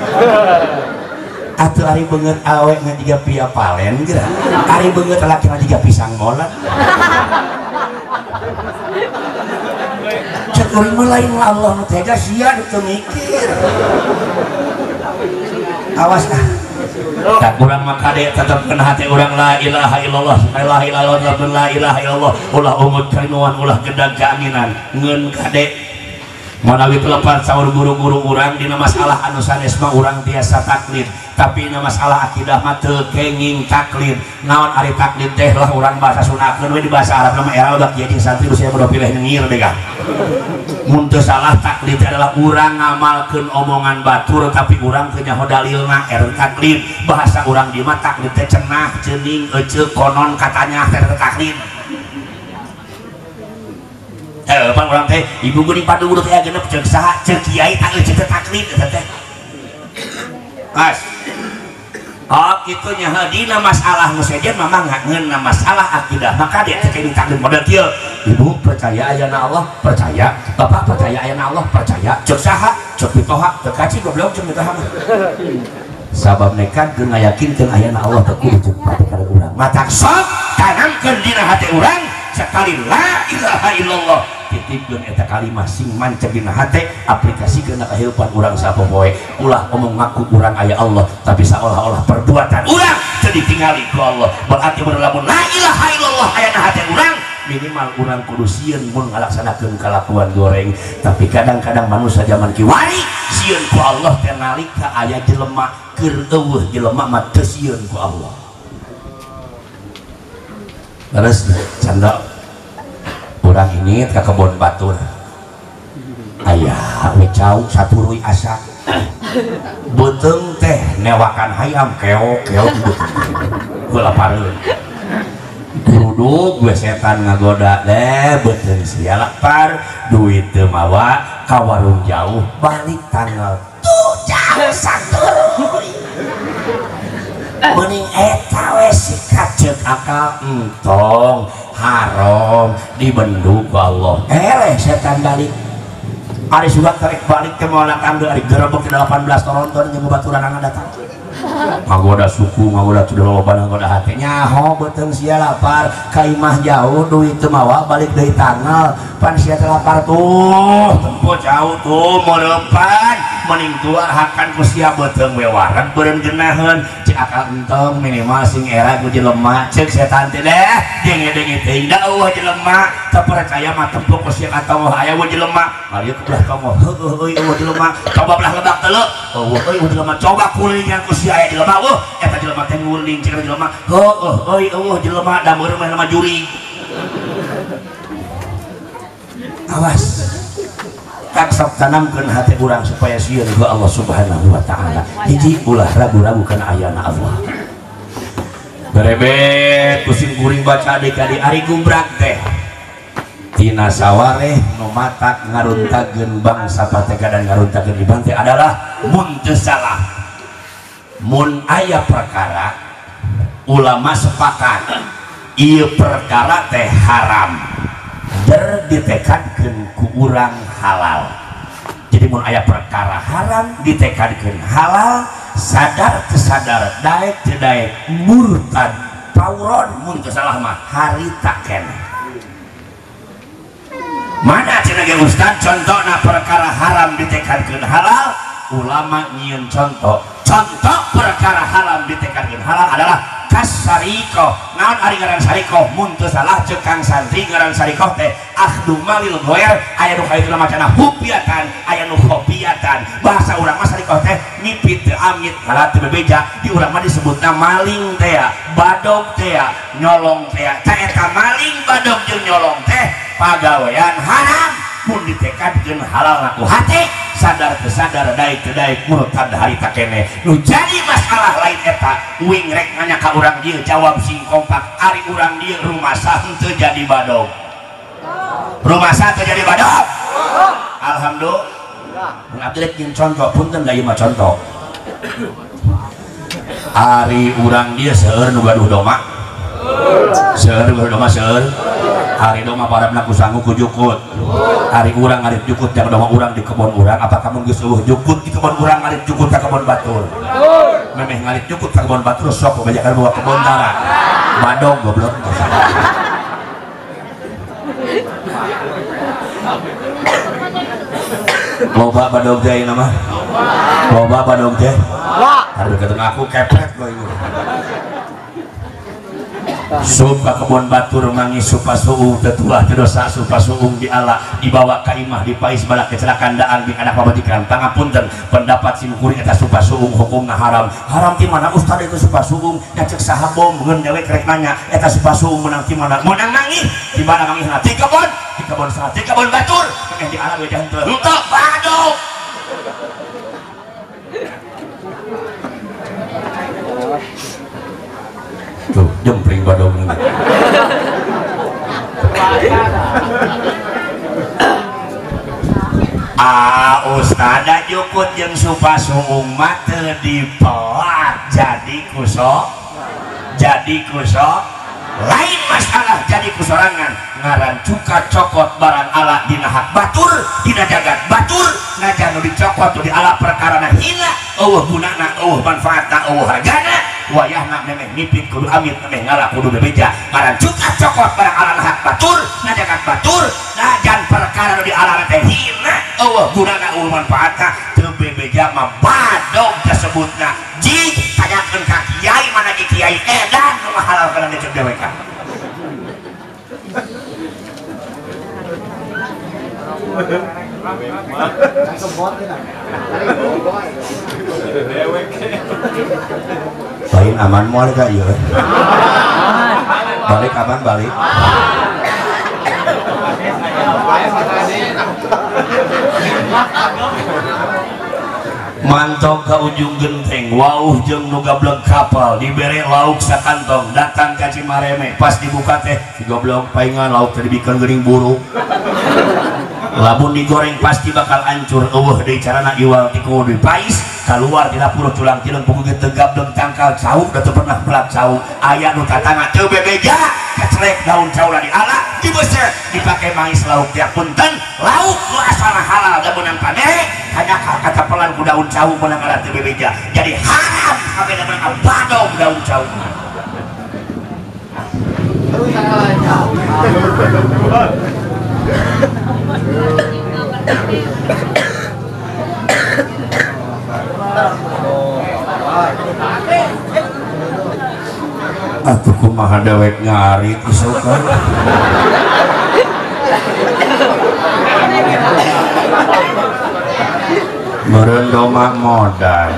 Atuh ari beungeut awe ngan jiga pia palen geura. Ari beungeut lalaki mah jiga pisang molen. Cek kuring mah lain Allah nu tega sia nu teu mikir. Awas ah. Tak urang mah kade tetepkeun hate urang la ilaha illallah, la ilaha illallah, la ilaha illallah, ulah umut karinuan, ulah gedag keanginan. Ngeun kade manawi telepat saur guru-guru urang dina masalah anu sanes mah urang tiasa taklid, tapi dina masalah akidah mah teu kenging taklid. Naon ari taklid teh lah urang bahasa Sundakeun we di bahasa Arab mah era udah kieu jeung santri nu sia kudu pilih nyengir deh kah. Mun teu salah taklid adalah urang ngamalkeun omongan batur tapi urang teu nyaho dalilna er taklid. Bahasa urang di mah taklid teh cenah, ceuning, eceuk, konon katanya teh taklid. Pan urang teh ibu geuning padu teh genep ceuk saha ceuk kiai tak euceuk teh taklid eta teh. As. Oh kitu nya dina masalah nu sejen mah ngeunna masalah akidah maka dia teh kenging taklid model kieu. Ibu percaya ayana Allah, percaya. Bapak percaya ayana Allah, percaya. Ceuk saha ceuk mitoha teu kaci goblok ceuk mitoha mah. Sabab nekat geun ngayakinkeun ayana Allah teh kudu ceuk pati ka urang. Matak sok tanamkeun dina hate urang sekali la ilaha illallah titipkeun eta kalimah sing mancep dina hate aplikasikeun na kahirupan urang sapopoe ulah omong ngaku urang aya Allah tapi seolah-olah perbuatan urang teu ditingali ku Allah berarti mun lamun la ilaha illallah aya na hate urang minimal urang kudu sieun mun ngalaksanakeun kalakuan goreng tapi kadang-kadang manusia zaman kiwari sieun ku Allah teh nalika aya jelema keur eueuh jelema mah teu sieun ku Allah. Terus canda orang ini ke kebun batur ayah wecau saturuy asa beuteung teh newakan hayam keok keok gue lapareun geruduk gue setan ngagoda deh beuteung sia lapar duit teu mawa ka warung jauh balik tanggal tuh jauh saturuy mending eta we sikat ceuk akal entong haram dibenduk ku Allah eleh setan balik ari sudah tarik balik ke moal datang deui ari gerebek 18 Toronton jeung babaturanana datang ngagoda suku ngagoda tuduh loba ngagoda hate nyaho beuteung sia lapar ka imah jauh duit teu mawa balik deui tanggal pan sia teh lapar tuh tempo jauh tuh morepan mending tua hakan ku sia beuteung we wareg beureun geunaheun cek akal entong minimal sing era ku jelema cek setan teh deh denge-denge teuing da eueuh jelema teu percaya mah tempo ku sia ka tonggoh aya we jelema ngalieu belah tonggoh heueuh euy eueuh jelema coba belah lebak teu eueuh euy jelema coba kulingan ku sia aya jelema eueuh eta jelema teh nguling cek jelema heueuh euy eueuh jelema da meureun mah jelema jurig awas tak sok tanamkeun hati urang supaya sieun ku Allah Subhanahu wa taala. Hiji ulah ragu-ragu kana ayana Allah. Berebet pusing kuring baca adik-adik ari gumbrak teh. Tina sawareh nu matak ngaruntakeun bangsa Pateka dan ngaruntakeun iban teh adalah mun teu salah. Mun aya perkara ulama sepakat ieu perkara teh haram. Der ditekadkeun ku urang halal. Jadi mun aya perkara haram ditekadkeun halal, sadar teu sadar, daek teu daek, murtad pauron mun teu salah mah harita keneh. Mana cenah ge ustad contona perkara haram ditekadkeun halal, ulama nyieun contoh. Contoh perkara haram ditekadkeun halal adalah kasarikoh. Naon ari ngaran sarikoh mun teu salah ceuk Kang Santri ngaran sarikoh teh akhdu malil ghoer aya nu kaituna macana hupiatan aya nu khopiatan. Bahasa urang mah sarikoh teh mipit teu amit kalah teu bebeja di urang mah disebutna maling teh badog teh nyolong teh. Tah eta maling badog jeung nyolong teh pagawean haram mun ditekadkeun halal ngaku hate sadar teu sadar daek teu daek murtad harita keneh. Nu jadi masalah lain eta uing rek nanya ka urang dieu jawab sing kompak ari urang dieu rumasa henteu jadi badog. Rumasa teu jadi badog. Alhamdulillah. Mun abdi rek jeung contoh punten da ieu mah contoh. Ari urang dieu seueur nu gaduh doma. Seueur nu gaduh doma seueur. Ari doma parabna ku sangu ku jukut. Ari urang ngarit jukut jang doma urang di kebon urang, apa kamu geus eueuh jukut di kebon urang ngarit jukut ka kebon batur? Memeh ngarit jukut ka kebon batur sok bejakan bawa kebon tara. Badog goblok. Loba badog teh ayeuna mah. Loba badog teh. Harus ketemu aku kepret gua ieu. Sup ka kebon batur mangi supa suung tetuah teu dosa supa suung diala dibawa ka imah dipais balak kecelakaan daang jeung anak pamajikan. Pangapunten pendapat sim kuring eta supa suung hukumna haram. Haram ti mana ustad itu supa suung nya ceuk saha bom ngeun dewek rek nanya eta supa suung meunang ti mana? Meunang mangi di mana mangihna? Ti kebon saha? Ti kebon batur. Meh diala we henteu. Henteu badog. Tuh, jempling badog ini. Ah, ustada jukut jeung supa suung mah teu dipelak jadi kuso. Jadi kuso. Lain masalah jadi kusorangan. Ngaran cuka cokot barang ala dina hak batur, dina jagat batur, najan nu dicokot nu diala perkarana hina, eueuh gunana, eueuh manfaatna, eueuh hargana. Wayahna memeh mipit kudu amit memeh ngalah kudu bebeja ngaran cuka cokot barang ala hak batur najagat batur najan perkara nu diala teh hina eueuh gunana eueuh manfaatna teu bebeja mah badog disebutna jig tanyakeun ka kiai mana ge kiai edan nu ngahalalkeun dicek deweka. Lain aman moal ka ieu. Balik aman balik. Mantong ka ujung genteng, wauh jeung nu gablek kapal, dibere lauk sakantong, datang ka Cimareme, pas dibuka teh si goblok paingan lauk teh dibikeun geuning buruk. Lamun digoreng pasti bakal hancur, eueuh deui carana iwal ti kudu dipais, kaluar tina puluh culang tileng pugu ge teu gablek tangkal cau, da teu pernah pelak cau, aya nu tatangga teu bebeja, kecrek daun cau diala, dibeset, dipake mangis lauk tiap punten, lauk nu asalna halal da meunang pamere, hanya kata pelan ku daun cau meunang ala teu bebeja, jadi haram kabeh da meunang badog daun cau. Atuh kumaha dewek ngarit isukan. Meureun doma modal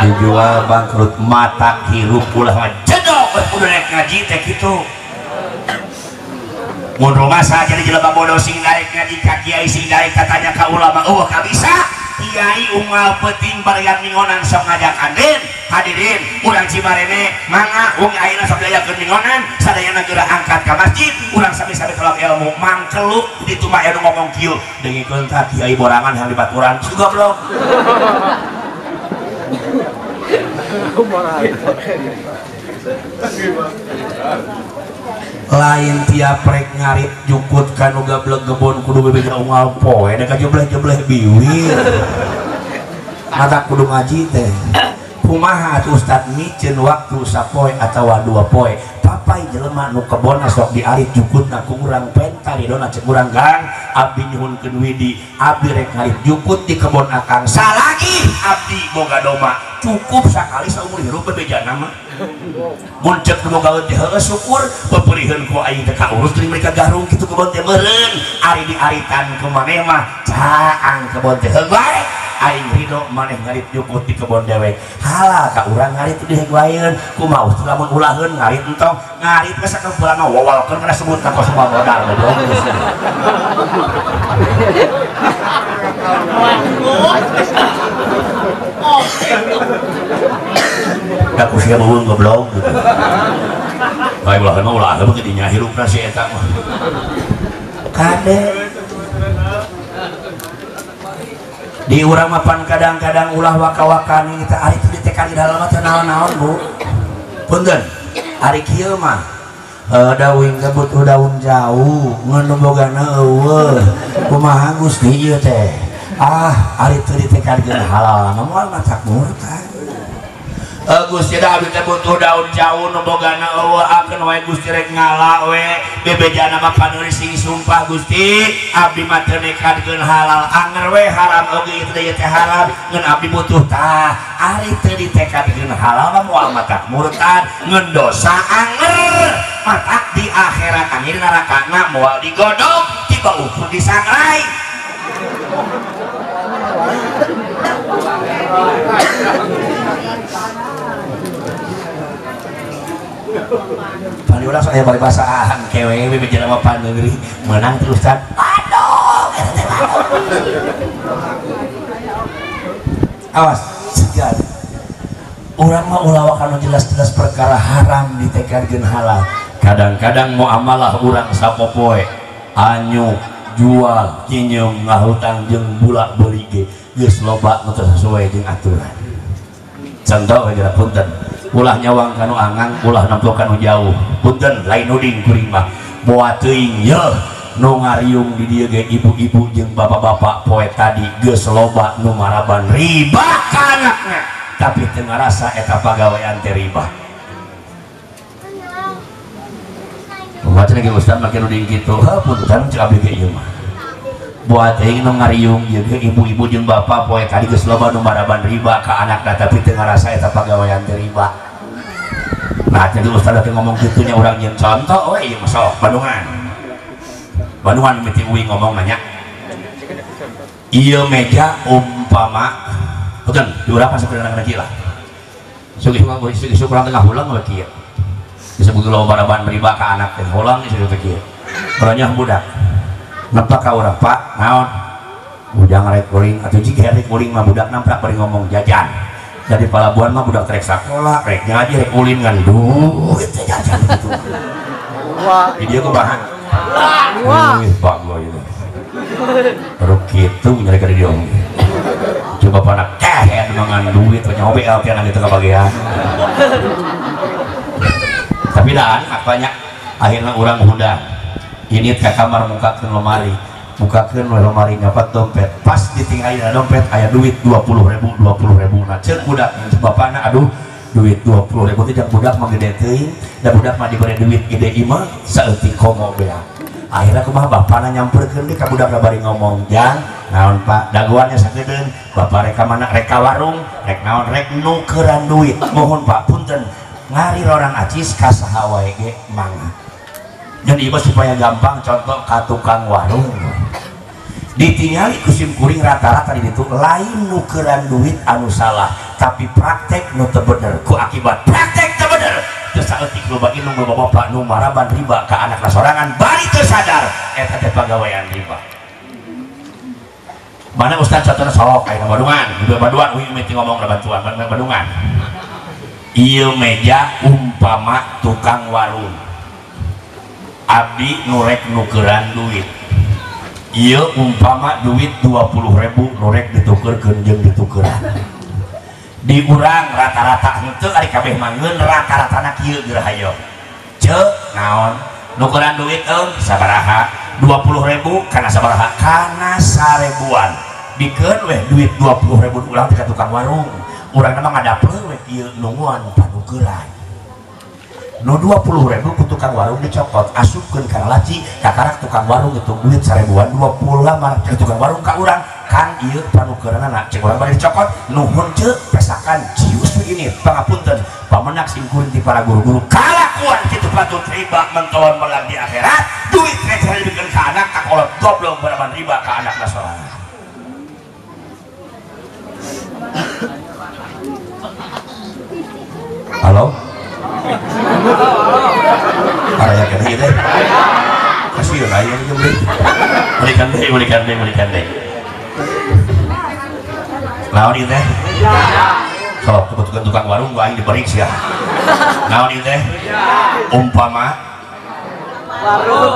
dijual bangkrut mata hirup ulah mah jedok kudu rek ngaji teh kitu. Mun rumasa jadi jelema bodoh sing daek ngaji ka kiai sing daek katanya ka ulama eueuh ka bisa kiai unggal peuting barian mingonan sok ngajak anden hadirin urang Cimareme mangga wong ayeuna sok diajakeun mingonan sadayana geura angkat ka masjid urang sami-sami tolak ilmu mangkeluk ditu mah anu ngomong kieu dengikeun ka kiai borangan yang dibaturan goblok. Lain tiap rek ngarit jukut kanu gablek gebon kudu bebeja unggal poe da kajebleh-jebleh biwir mata kudu ngaji teh kumaha atuh ustad miceun waktu sapoe atawa dua poe papai jelema nu kebonna sok diarit jukutna ku urang penta ridona cek urang gang abdi nyuhunkeun widi abdi rek ngarit jukut di kebon akang salagi abdi boga doma cukup sakali saumur hirup bebejana mah mun cek nu boga teh heueuh syukur peperiheun ku aing teh kaurus deui mereka garung kitu kebon teh meureun ari diaritan ku maneh mah caang kebon teh heuh bae aing ridho maneh ngarit jukut di kebon dewek halal ka urang ngarit di heug kumaha lamun ulaheun ngarit entong ngarit we sakeumpulan mah wawalkeun kana sebutna kos semua modal goblok. Da ku sia beuweung goblok gitu. Bae ulaheun mah ulaheun mah dinya hirupna si eta mah. Kade di urang mah pan kadang-kadang ulah waka-wakani kita ari teu ditekan di dalam mah teu naon-naon Bu. Punten, ari kieu mah Dawing teh butuh daun jauh ngan nu bogana eueuh kumaha Gusti ieu teh ah ari teu ditekadkeun halal mah moal matak murtad. Gusti da abdi teh butuh daun jauh nu bogana eueuh akeun wae Gusti rek ngala we bebejana mah paneuri sing sumpah Gusti abdi mah teu nekadkeun halal anger we haram oge ieu teh haram ngan abdi butuh tah ari teu ditekadkeun halal mah moal matak murtad ngan dosa anger matak di akhirat akhir nerakana moal digodog tiba ukur disangrai. Paniulah saya balik basaan kewe bebe jelema paneuri menang terus Ustaz. Aduh, eta teh awas segar. Urang mah ulah wakanu jelas-jelas perkara haram ditekadkeun halal. Kadang-kadang muamalah urang sapopoe anyuk jual kinyeum ngahutang jeung bulak beuli ge geus loba nu teu sesuai jeung aturan. Contoh we punten ulah nyawang kanu angang ulah nempo kanu jauh punten lain nuding kuring mah boa teuing yeuh nu ngariung di dieu ge ibu-ibu jeung bapak-bapak poe tadi geus loba nu maraban riba ka anakna tapi teu ngarasa eta pagawean teh riba. Baca lagi Ustaz makin nuding kitu heuh punten cek abdi ge ieu mah buat teuing nu ngariung ieu ge ibu-ibu jeung bapak poe tadi geus loba nu maraban riba ka anakna tapi teu ngarasa eta pagawean teh riba. Nah jadi Ustaz teh ngomong kitu nya urang jeung contoh we ieu mah sok Bandungan. Bandungan mimiti uing ngomong nanya ieu meja umpama punten diurang masuk ke dalam lah sugi kurang tengah ulang we kieu disebut loba maraban riba ka anak teh ulang disebut teh kieu orangnya budak nempak ka urang Pak naon ujang rek kuring atuh jig rek kuring mah budak namprak bari ngomong jajan jadi palabuhan mah budak rek sakola rek ngaji rek ulin ngan duit teh jajan gitu di dieu kumaha wah Pak gua ieu baru kitu nyari ka dieu coba panak kehed mangan duit nyobe altian gitu kabagian tapi dah apanya akhirnya orang hudang ini ke kamar mukakeun lemari nyapat dompet pas ditinggalin dompet aya duit 20.000 20.000 nah ceuk budak bapana aduh duit 20.000 teh jang budak mah gede teuing da budak mah dibere duit gede imah saeutik komo beak akhirnya kumaha bapana nyamperkeun deui ka budak bari ngomong jang naon Pak dagoannya sakedeung bapak rek ka mana rek ka warung rek naon rek nukeran duit mohon Pak punten ngari orang acis ka saha wae ge mangga. Jadi ieu supaya gampang contoh ka tukang warung ditingali ku sim kuring rata-rata di ditu lain nukeran duit anu salah tapi praktek nu teu bener ku akibat praktek teu bener teu saeutik loba indung loba bapak nu maraban riba ka anakna sorangan bari teu sadar eta teh pagawean riba. Mana Ustaz contohna sok aya Bandungan di Bandungan uing mimiti ngomong da bantuan Bandungan ieu meja umpama tukang warung abdi nurek nukeran duit ieu umpama duit 20.000 nurek ditukerkeun jeung ditukeran di urang rata-rata henteu ari kabeh manggeun rata-ratana kieu geura hayo ceuk naon nukeran duit eung sabaraha 20.000 kana sabaraha kana 1.000-an dikeun weh duit 20.000 urang teh ka tukang warung urang mah ngadapleun we kieu nungguan panukeran nu 20.000 ku tukang warung dicokot asupkeun kana laci kakarak tukang warung ngitung duit 1.000-an 20 lamar ke tukang warung ka urang kang ieu panukeranana cek urang bari dicokot nuhun ceuk pesakan cius begini pangapunten pamenak sim kuring ti para guru-guru kalakuan kitu patut riba mentolon melang di akhirat duit receh dibikeun ka anak ka kolot goblok baraban riba ka anakna sorangan. Halo? Araya kena ieu teh. Kasih aya jeung deui. Balikan deui, balikan deui, balikan deui. Naon ieu teh? Sok kebetulan tukang warung gua aing diberi sia. Naon ieu teh? Umpama warung,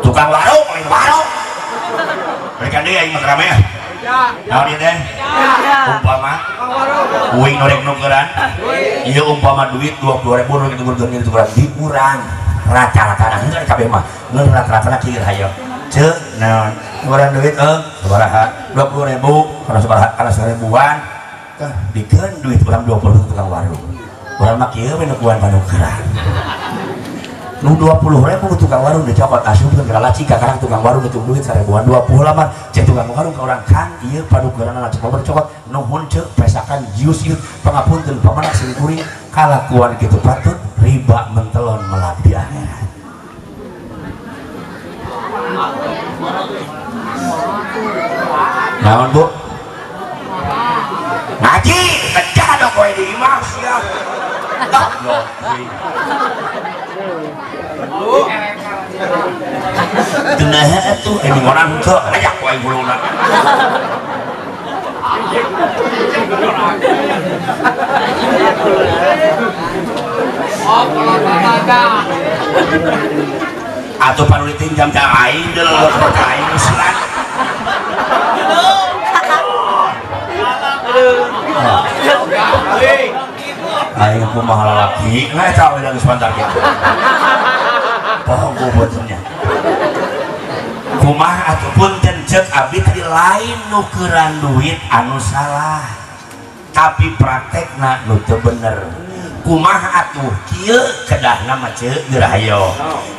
tukang warung, lain warung. Balikan deui aing mah rame ya. Naon ieu teh? Umpama uing norek nukeran. Ieu umpama duit 20.000 norek nukeran diurang. Rata-rata henteu kabeh mah ngeun rata-rata kieu hayo. Ceuk naon? Urang duit sabaraha? 20.000 kana sabaraha kana 1000-an. Tah dikeun duit urang 20 tukang warung. Urang mah kieu we nukuan panukeran. Nu 20.000 tukang warung dicokot asupkeun ka laci ka karang tukang warung ngitung duit 1000-an 20 lamar cek tukang warung ka urang kang ieu panukeranna cek cokot nuhun ceuk pesakan jius ieu pangapunten pamanak sing kuring kalakuan kitu patut riba mentelon melak di akhirat. Naon Bu? Ngaji pecah dong kowe di imah sia. Nah, atuh ini orang teu aya kowe guluna. Atuh panulitin jam jam aing deuleu ka aing usulan. Aing kumaha lalaki, nah eta we geus pantar kitu. Bohong beuteungnya. Kumaha atuh punten ceuk abdi tadi lain nukeran duit anu salah. Tapi praktekna nu teu bener. Kumaha atuh kieu kedahna mah ceuk geura hayo.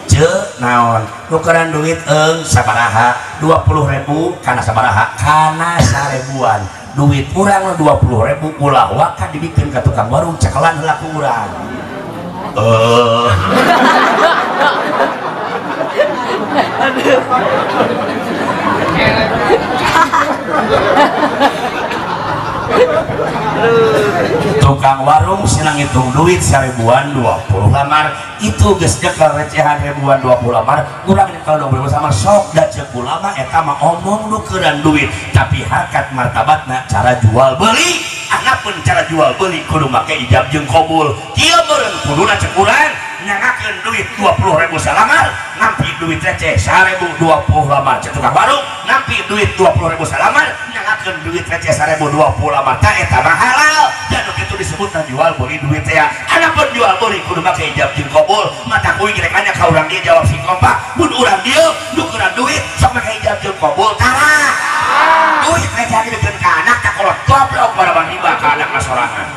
Ceuk naon? Nukeran duit eung sabaraha? 20.000 kana sabaraha? Kana 1000-an. Duit urang 20.000 ulah waka dibikeun ka tukang warung cekelan heula ku urang. Tukang warung senang ngitung duit 1000-an 20 lamar itu geus nyekel recehan ribuan 20 lamar urang nyekel 20 lamar sok da ceuk ulama eta mah omong nukeran duit tapi harkat martabatna cara jual beli anapun cara jual beli kudu make ijab jeung qabul kieu meureun kuduna ceuk urang nyangakeun duit 20.000 salamar nampi duit receh 1.020 lamar ceuk tukang warung nampi duit 20.000 salamar nyangakeun duit receh 1.020 lamar ta eta mah halal dan itu disebutna jual beli duit teh anapun jual beli kudu make ijab jeung qabul mata kuing rek nanya ka urang dieu jawab sing kompak mun urang dieu nukeran duit sok make ijab jeung qabul tara duit receh dibikeun ka anak tak kolot goblok barabang hibah ka anak sorangan.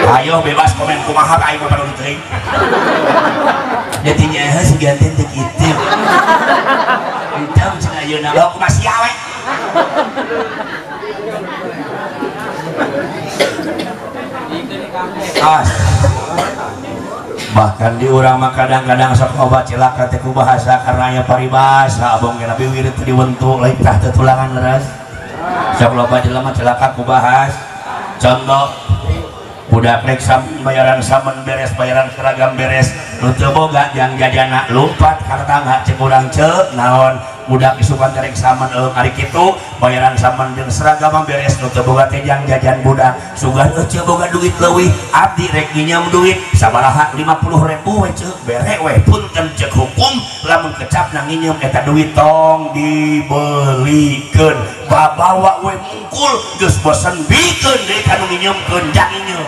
Ayo bebas komen kumaha aing mah paduli teuing. Jadi nyaho si ganten teu kitu. Hitam cenah ayeuna lo kumaha sia we. As. Bahkan di urang mah kadang-kadang sok loba cilaka teh ku bahasa karena aya paribasa abong ge nabi wirid teu diwentu lain tah teu tulangan leres. Sok loba jelema cilaka ku bahas. Contoh budak rek bayaran samen beres bayaran seragam beres nu teu boga jang jajana lumpat ka tetangga ceuk urang ceuk naon budak isukan teh rek samen eueuh ari kitu bayaran samen jeung seragam beres nu teu boga teh jang jajan budak sugan teu boga duit leuwih abdi rek nginjem duit sabaraha 50.000 we ceuk bere we punten ceuk hukum lamun kecapna nginjem eta duit tong dibelikeun babawa we mungkul geus bosen bikeun deui ka nu nginjemkeun jang nginjem.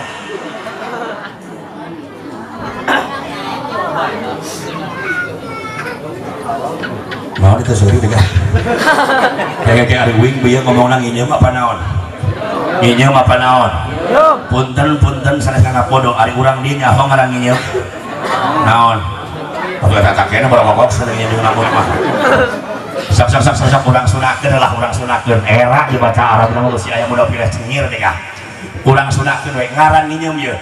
Naon itu suri deh kayak ari wing bieu ngomongna nginjem apa naon? Nginjem apa naon? Punten-punten sanes ngakapodo ari urang dieu nyaho ngaran nginjem. Naon? Atuh eta kakena barokok sanes nginjem namun mah. Sok sok sok sok urang sunahkeun lah urang sunahkeun era dibaca Arab mah si aya muda pilih cengir deh kah. Urang sunahkeun we ngaran nginjem ieu.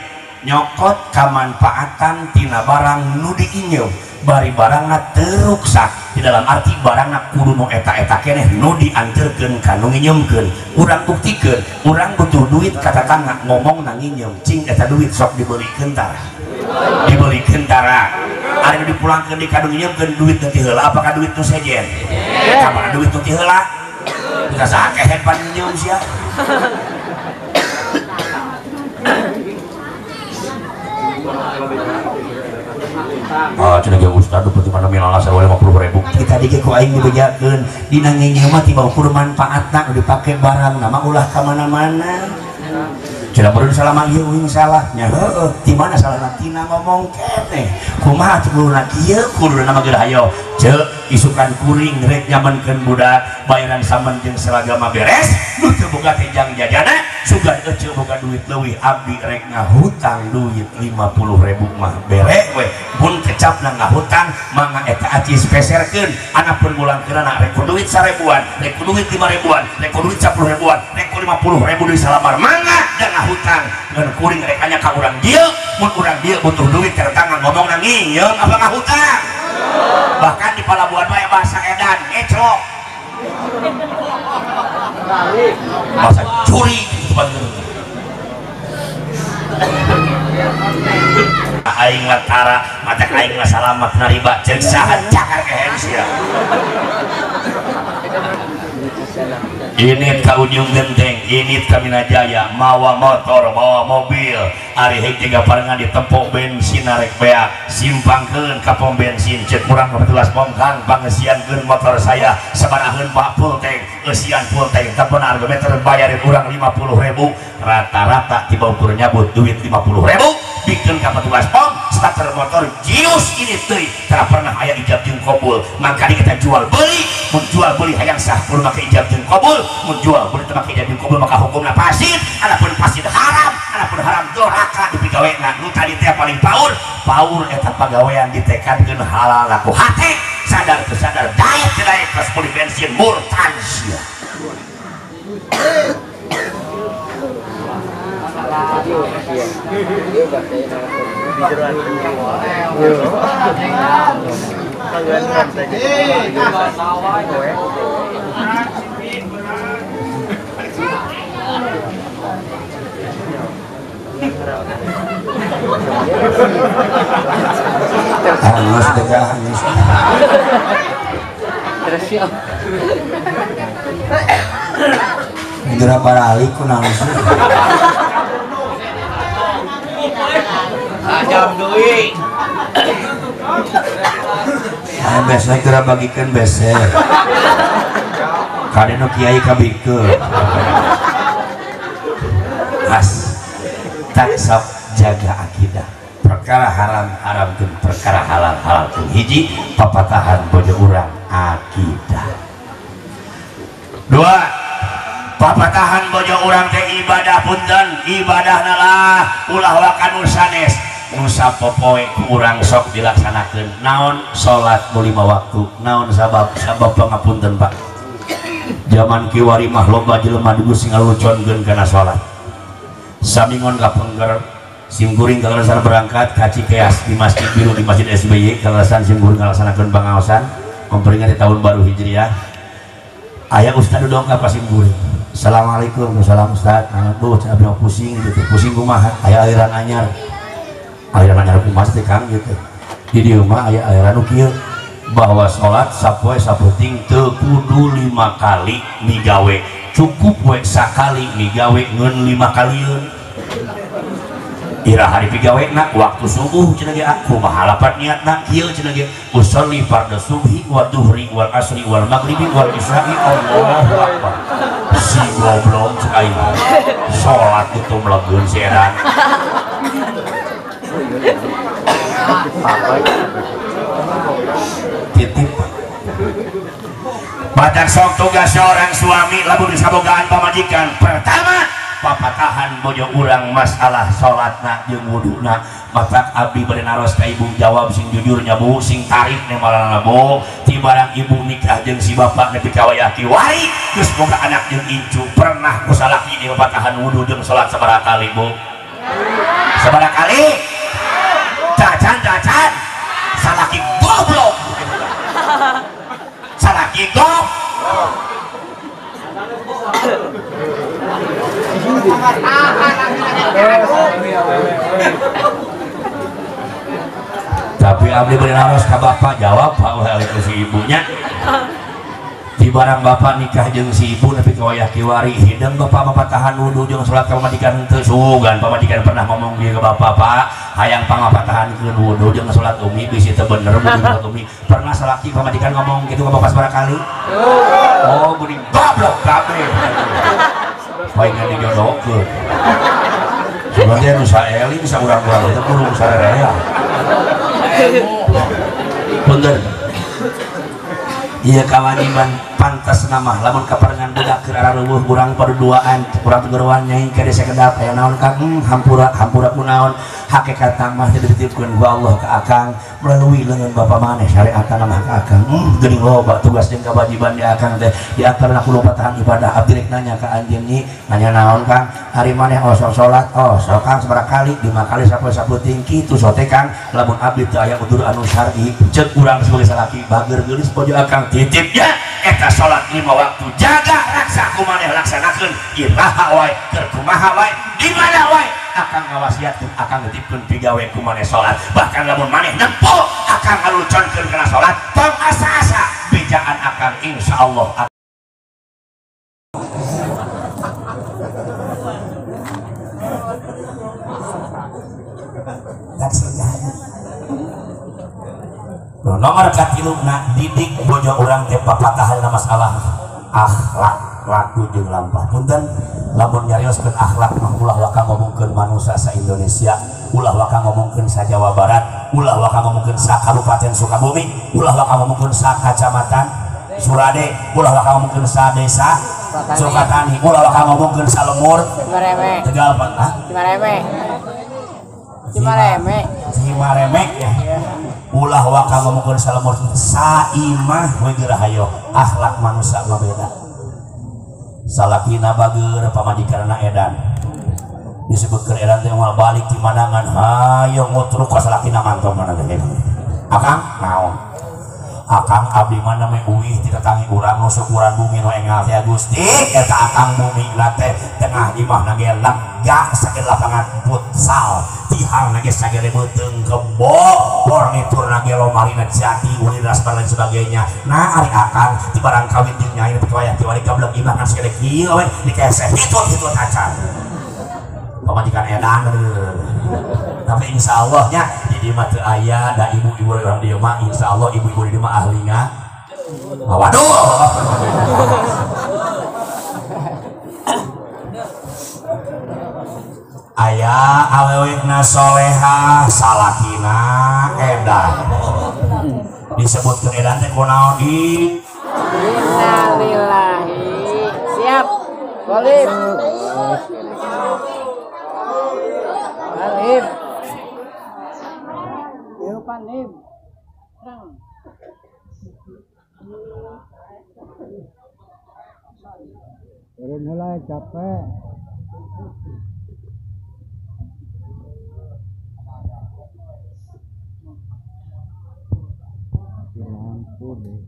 Nyokot kamanfaatan tina barang nu diinjem bari barangna teu ruksak di dalam arti barangna kudu nu eta-eta keneh nu dianterkeun ka nu nginjemkeun urang buktikeun urang butuh duit ka tatangga ngomong na nginjem cing eta duit sok dibelikeun tara dibelikeun tara ari nu dipulangkeun di ka nu nginjemkeun duit teu ti heula apakah duit nu sejen ka duit nu ti heula bisa sakehet pan nginjem sia. Ah cenah ge ustad penting mana milala 50.000. Kita dike ku aing dibejakeun dina ngeunyeum mah tiba ukur manfaatna nu dipake barang nama ulah ka mana-mana. Cenah baru salama ieu uing salah nya heueuh di mana salahna tina ngomong keneh. Kumaha atuh kuduna kieu kuduna mah geura hayo. Ceuk isukan kuring rek nyamankeun budak bayaran samen jeung seragam mah beres nu teu boga teh jang jajana sugan eceu boga duit leuwih abdi rek ngahutang duit 50.000 mah bere we mun kecapna ngahutang mangga eta acis peserkeun anapun mulangkeunana rek ku duit 1.000-an rek ku duit 5.000-an rek ku duit 10.000-an rek ku 50.000 deui salamar mangga da ngahutang ngan kuring rek anya ka urang dieu mun urang dieu butuh duit cara ngomongna nginyeum apa ngahutang. Bahkan di Palabuhan mah bahasa edan ngeclok bahasa curi aing mah tara mata aing mah salamat nariba ceuk saha cakar kehen sia. Ini ka ujung genteng, ini ka Minajaya, mawa motor, mawa mobil, ari heug jaga parengan ditempok bensin arek beak, simpangkeun ka pom bensin, ceuk urang ka petugas pom kang pangeusiankeun motor saya, sabaraheun Pak full tank, eusian full tank, telepon argometer bayarin urang 50.000, rata-rata tiba ukur nyabut duit 50.000, bikeun ka petugas pom, starter motor jius ini teuy, tara pernah aya ijab jeung qabul, mangkali kita jual beli, mun jual beli hayang sah kudu make ijab jeung qabul, mun jual beli teu make ijab jeung qabul maka hukumna fasid, adapun fasid haram, adapun haram doraka dipigawena. Nu tadi teh paling paur, paur eta pagawean ditekadkeun halal ku hate, sadar teu sadar daek teu daek pas beli bensin murtad sia. Hangus deka hangus. Geura parali ku naon sih? Ajam deui. Ayo besok geura bagikeun besek. Kade nu kiai kabikeun. As tak sok jaga akidah. Perkara haram haramkeun, perkara halal halalkeun. Hiji papatahan bojo urang akidah. Dua, papatahan bojo urang teh ibadah punten, ibadahna lah ulah wakan nu sanes. Nu sapopoe ku urang sok dilaksanakeun. Naon salat nu 5 waktu, naon sabab sabab pangapunten Pak. Zaman kiwari mah loba jelema dugu sing ngaluconkeun kana salat. Samingon ka pengger simkuring kalasan berangkat ka Cikeas di Masjid Biru di Masjid SBY kalasan simkuring ngalaksanakeun pangaosan memperingati tahun baru Hijriah. Aya ustad dongkap ka simkuring. Assalamualaikum, salam ustad. Nah, bu, cenah abdi pusing gitu. Pusing kumaha? Aya aliran anyar. Aliran anyar kumaha teh Kang gitu. Di dieu mah aya aliran nu kieu bahwa salat sapoe sapenting teu kudu 5 kali migawe. Cukup we sakali migawe ngeun 5 kalieun. Ira hari pigawena waktu subuh cenah ge aku kumaha lapat niatna kieu cenah ge usolli fardhu subhi wa dhuhri wal asri wal maghribi wal isya'i. Allahu akbar. Si goblok cek aing salat itu melegeun si edan. Titip batak sok tugas seorang suami lamun disabogaan pamajikan. Pertama, papatahan bojo urang masalah salatna jeung wuduna. Matak abdi bade naros ka ibu jawab sing jujurnya bu, sing tarik ne malana bu. Ti barang ibu nikah jeung si bapak nepi ka wayah kiwari geus boga anak jeung incu, pernah ku salaki di papatahan wudu jeung salat sabaraha kali bu? Sabaraha kali? Cacan cacan salaki goblok. Salaki goblok. Tapi abdi beri naros ka bapak jawab pak oleh si ibunya. Di barang bapak nikah jeung si ibu nepi ka wayah kiwari hideng bapak mapatahan wudu jeung salat ka pamajikan henteu sugan pamajikan pernah ngomong kieu ka bapak pak hayang pangapatahankeun wudu jeung salat umi bisi teu bener wudu salat umi pernah salaki pamajikan ngomong kitu ka bapak sabaraha kali oh geuning goblok kabeh paingan dijodohkeun sebenarnya nu saeling saurang-urang teh burung sarerea punten iya kawajiban pantas nama lamun kaparengan budak keur araruweuh urang paduduaan urang tegeruan nyai ka desa kedap aya naon Kang hampura hampura kunaon hakikat mah teu dititipkeun ku Allah ka akang melalui leungeun bapa maneh syariatna mah ka akang geuning loba tugas jeung kewajiban di akang teh di antarana kudu patahan ibadah abdi rek nanya ka anjeun nyi nanya naon Kang hari maneh osok salat osok Kang sabaraha kali 5 kali sapoe saputing kitu sote Kang lamun abdi teu aya udur anu syar'i ceuk urang sebagai salaki bager geulis bojo akang titipnya eta salat 5 waktu jaga raksa kumaneh laksanakeun iraha wae keur kumaha wae di mana wae akang ngawasiatkeun akang nitipkeun pigawe kumaneh salat bahkan lamun maneh nempo akang ngaluconkeun kana salat tong asa-asa bejaan akang insyaallah nomor katiluna didik bojo urang teh papatahan masalah akhlak laku jeung lampah punten lamun nyarioskeun akhlak mah ulah waka ngomongkeun manusia sa Indonesia ulah waka ngomongkeun sa Jawa Barat ulah waka ngomongkeun sa Kabupaten Sukabumi ulah waka ngomongkeun sa Kacamatan Surade ulah waka ngomongkeun sa Desa Sukatani ulah waka ngomongkeun sa Lemur Tegal Cimareme Cimareme Cimareme ya ulah waka ngomongkeun salemur saimah we geura hayo akhlak manusia mah beda salakina bager pamajikanna edan disebutkeun edan teh moal balik di manangan hayo ngutruk ka salakina mantongna teh akang naon akang abdi mah nami uih ti tatangi urang nu syukuran bumi nu engal teh Gusti eta akang bumi na teh tengah imahna ge lega sagede lapangan futsal tihang ge sagede beuteung kebo furniturna ge lomarina jati ulin dan lain sebagainya nah ari akang ti barang kawin jeung nyai nepi ka wayah kiwari gablek imah kan sagede kieu we dikeseh hitut-hitut acan pamajikan edan tapi insya Allah nya di dieu mah teu aya da ibu-ibu orang dieu mah insya Allah ibu-ibu di dieu mah ahlinya waduh aya awewena solehah salakina edan disebutkeun edan teh kunaon innalillahi siap boleh Panlim. Yo Panlim. Terang. Turun heula capek. Lampu deh.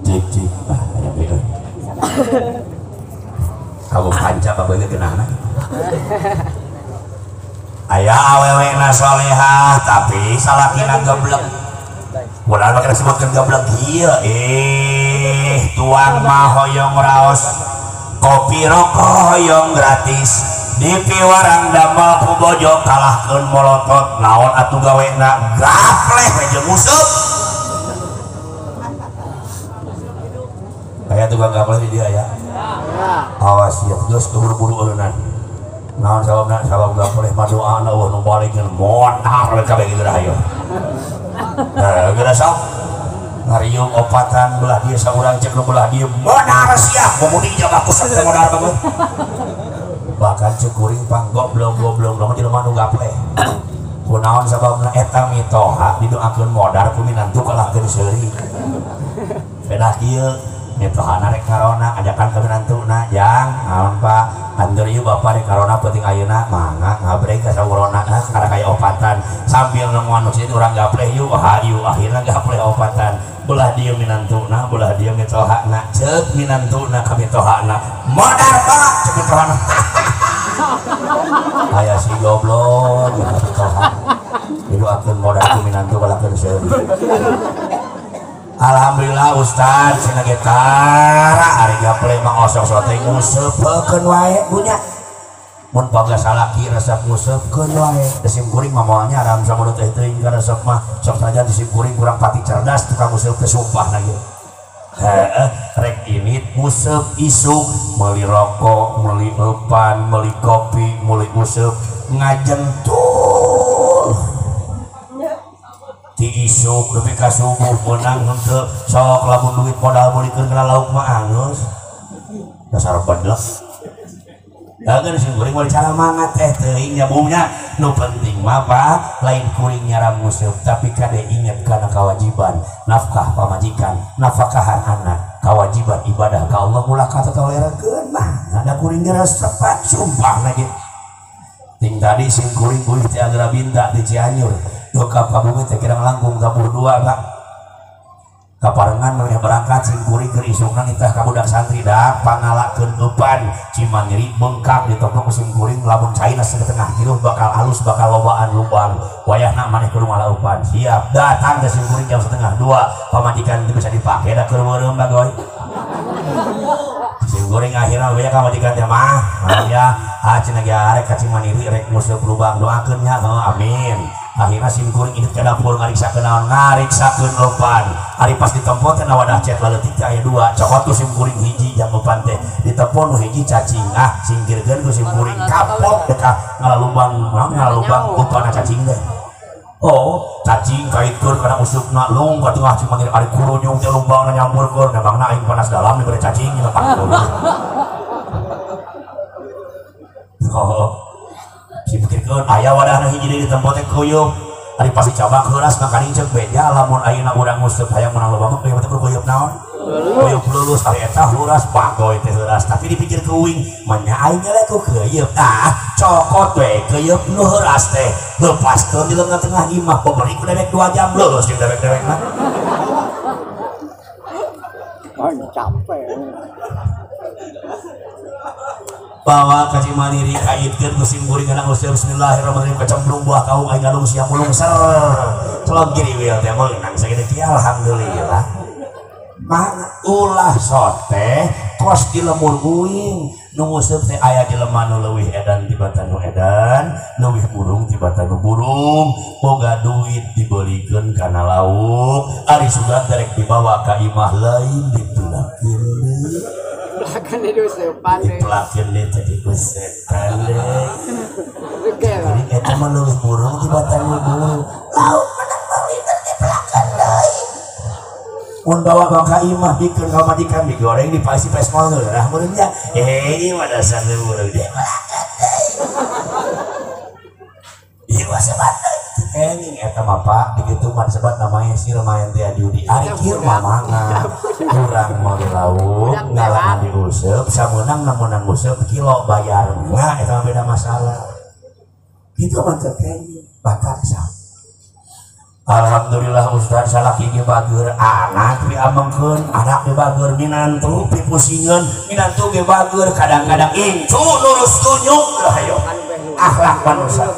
Cik cik ah aya beeu. Kamu panca babeungeut geunahna. Aya awewena solehah tapi salakina geblek. Ulah make disebutkeun geblek ieu tuang mah hoyong raos kopi rokok hoyong gratis dipiwarang damel ku bojo kalahkeun molotot naon atuh gawena gapleh we jeung useup aya tukang gapleh di dieu aya awas ya geus keburu-buru eueunan naon sababna sabab gapleh mah doana eueuh nu balik ngan motar we kabeh geura hayo nah geura sok Ngariung opatan belah dia saurang cek nu belah dia modar sia pemudi jabah kusep teh modar bagus. Bahkan cek kuring panggoblong-goblong jelema nu gaple. Kunaon sababna eta mitoha didoakeun modar ku minantu kalahkeun seuri. Pedah kieu mitohana rek karona ajakan ka minantuna jang naon Pak anteur ieu bapa rek karona penting ayeuna mangga ngabreng ka saurona karena kaya opatan sambil nemuan nu urang gapleh yuk hayu akhirna gapleh opatan belah dieu minantuna belah dieu mitohana ceuk minantuna ka mitohana modar Pak ceuk mitohana aya si goblok mitoha didoakeun modar ku minantu kalahkeun seuri. Alhamdulillah Ustad cenah ge tara ari gaple mah osok sote nguseupekeun wae bunya mun boga salaki resep nguseupekeun wae da sim kuring mah moal nyaram samono teh teuing ka resep mah sok sanajan di sim kuring kurang pati cerdas tukang nguseup teh sumpah na ge heeh rek ini nguseup isuk meuli rokok meuli eupan meuli kopi meuli useup ngajentul di isuk nepi ka subuh meunang henteu sok lamun duit modal meulikeun kana lauk mah anggeus dasar bedlek dageun sing kuring mah cara mangat teh teuing nya bumnya nu penting mah Pak lain kuring nyaram nguseup tapi kade inget kana kewajiban nafkah pamajikan nafkahan anak kewajiban ibadah ka Allah ulah katotolerekeun mah ada kuring ge resepan sumpah lagi ting tadi sing kuring kuring teh agra binta di Cianjur doka pabungi teh kirang langkung tabuh dua Pak kaparengan maneh berangkat sing kuring keur isukna nitah ka budak santri dak pangalakeun eupan Cimandiri bengkak ditopong ku sing kuring lamun caina setengah kilo bakal alus bakal lobaan lubang wayahna maneh kudu ngala eupan siap datang ke sing kuring jam 1:30 pamajikan teu bisa dipake da keur beureum bagoy sing kuring akhirna beja ka pamajikan teh mah ya ah cenah ge arek ka Cimandiri rek nguseup lubang doakeun nya amin. Akhirnya sim kuring indit ka dapur ngariksakeun naon ngariksakeun eupan ari pas ditempo teh wadah cet laleutik teh aya dua cokot ku sim kuring hiji jang eupan teh ditempo nu hiji cacing ah singkirkeun ku sim kuring kapok deka ngalalubang ngalalubang eupanna cacing teh oh cacing kaitkeun kana usupna lung ka tengah Cimandiri ari kurunyung teh lubangna nyampurkeun memangna aing panas dalam dibere cacing lepak oh dipikirkeun aya wadahna hiji deui di tempo teh kuyup ari pasti cabang heuras makaning ceuk beja lamun ayeuna urang nguseup hayang menang loba mah teh kuyup naon kuyup lulus ari eta heuras bagoy teh heuras tapi dipikir kuing manya aing nyelek ku kuyup ah cokot we kuyup nu heuras teh lepaskeun di lengan tengah imah pemberi ku dewek 2 jam lulus jeung dewek-dewek mah capek bawa ka Cimandiri kaitkeun ku sim kuring kana nguseup bismillahirrahmanirrahim kacemplung buah kaung aing ngalung sia mulung ser celog giriwil teh meunang sagede kieu alhamdulillah mah ulah sote kos di lemur uing nu nguseup teh aya jelema nu leuwih edan tibatan nu edan leuwih burung tibatan nu burung boga duit dibeulikeun kana lauk ari sugan rek dibawa ka imah lain dipelakeun deui Pelakan itu sepan deh. Dipelakan deh jadi sepan deh. Jadi eta mah leuwih burung tibatan nu burung. Lauk menang beulikan dipelakan deui. Mun bawa ka imah bikeun ka pamajikan digoreng dipasi pesmol geurah meureun nya. Eh ieu mah dasar teu burung dipelakan deui. Ieu mah sebat deui. Enging eta mah Pak dikitu mah disebat namanya sir main teh judi. Ari kieu mah mangga. Urang meuli lauk ngalangan diuseup sameunang meunang useup kilo bayar nah eta mah beda masalah. Kitu mah teu kenging batar sa. Alhamdulillah Ustaz salaki ge bageur anak diamengkeun anak ge bageur minantu pipusingeun minantu ge bageur kadang-kadang incu lurus tunyuk hayo akhlak manusia.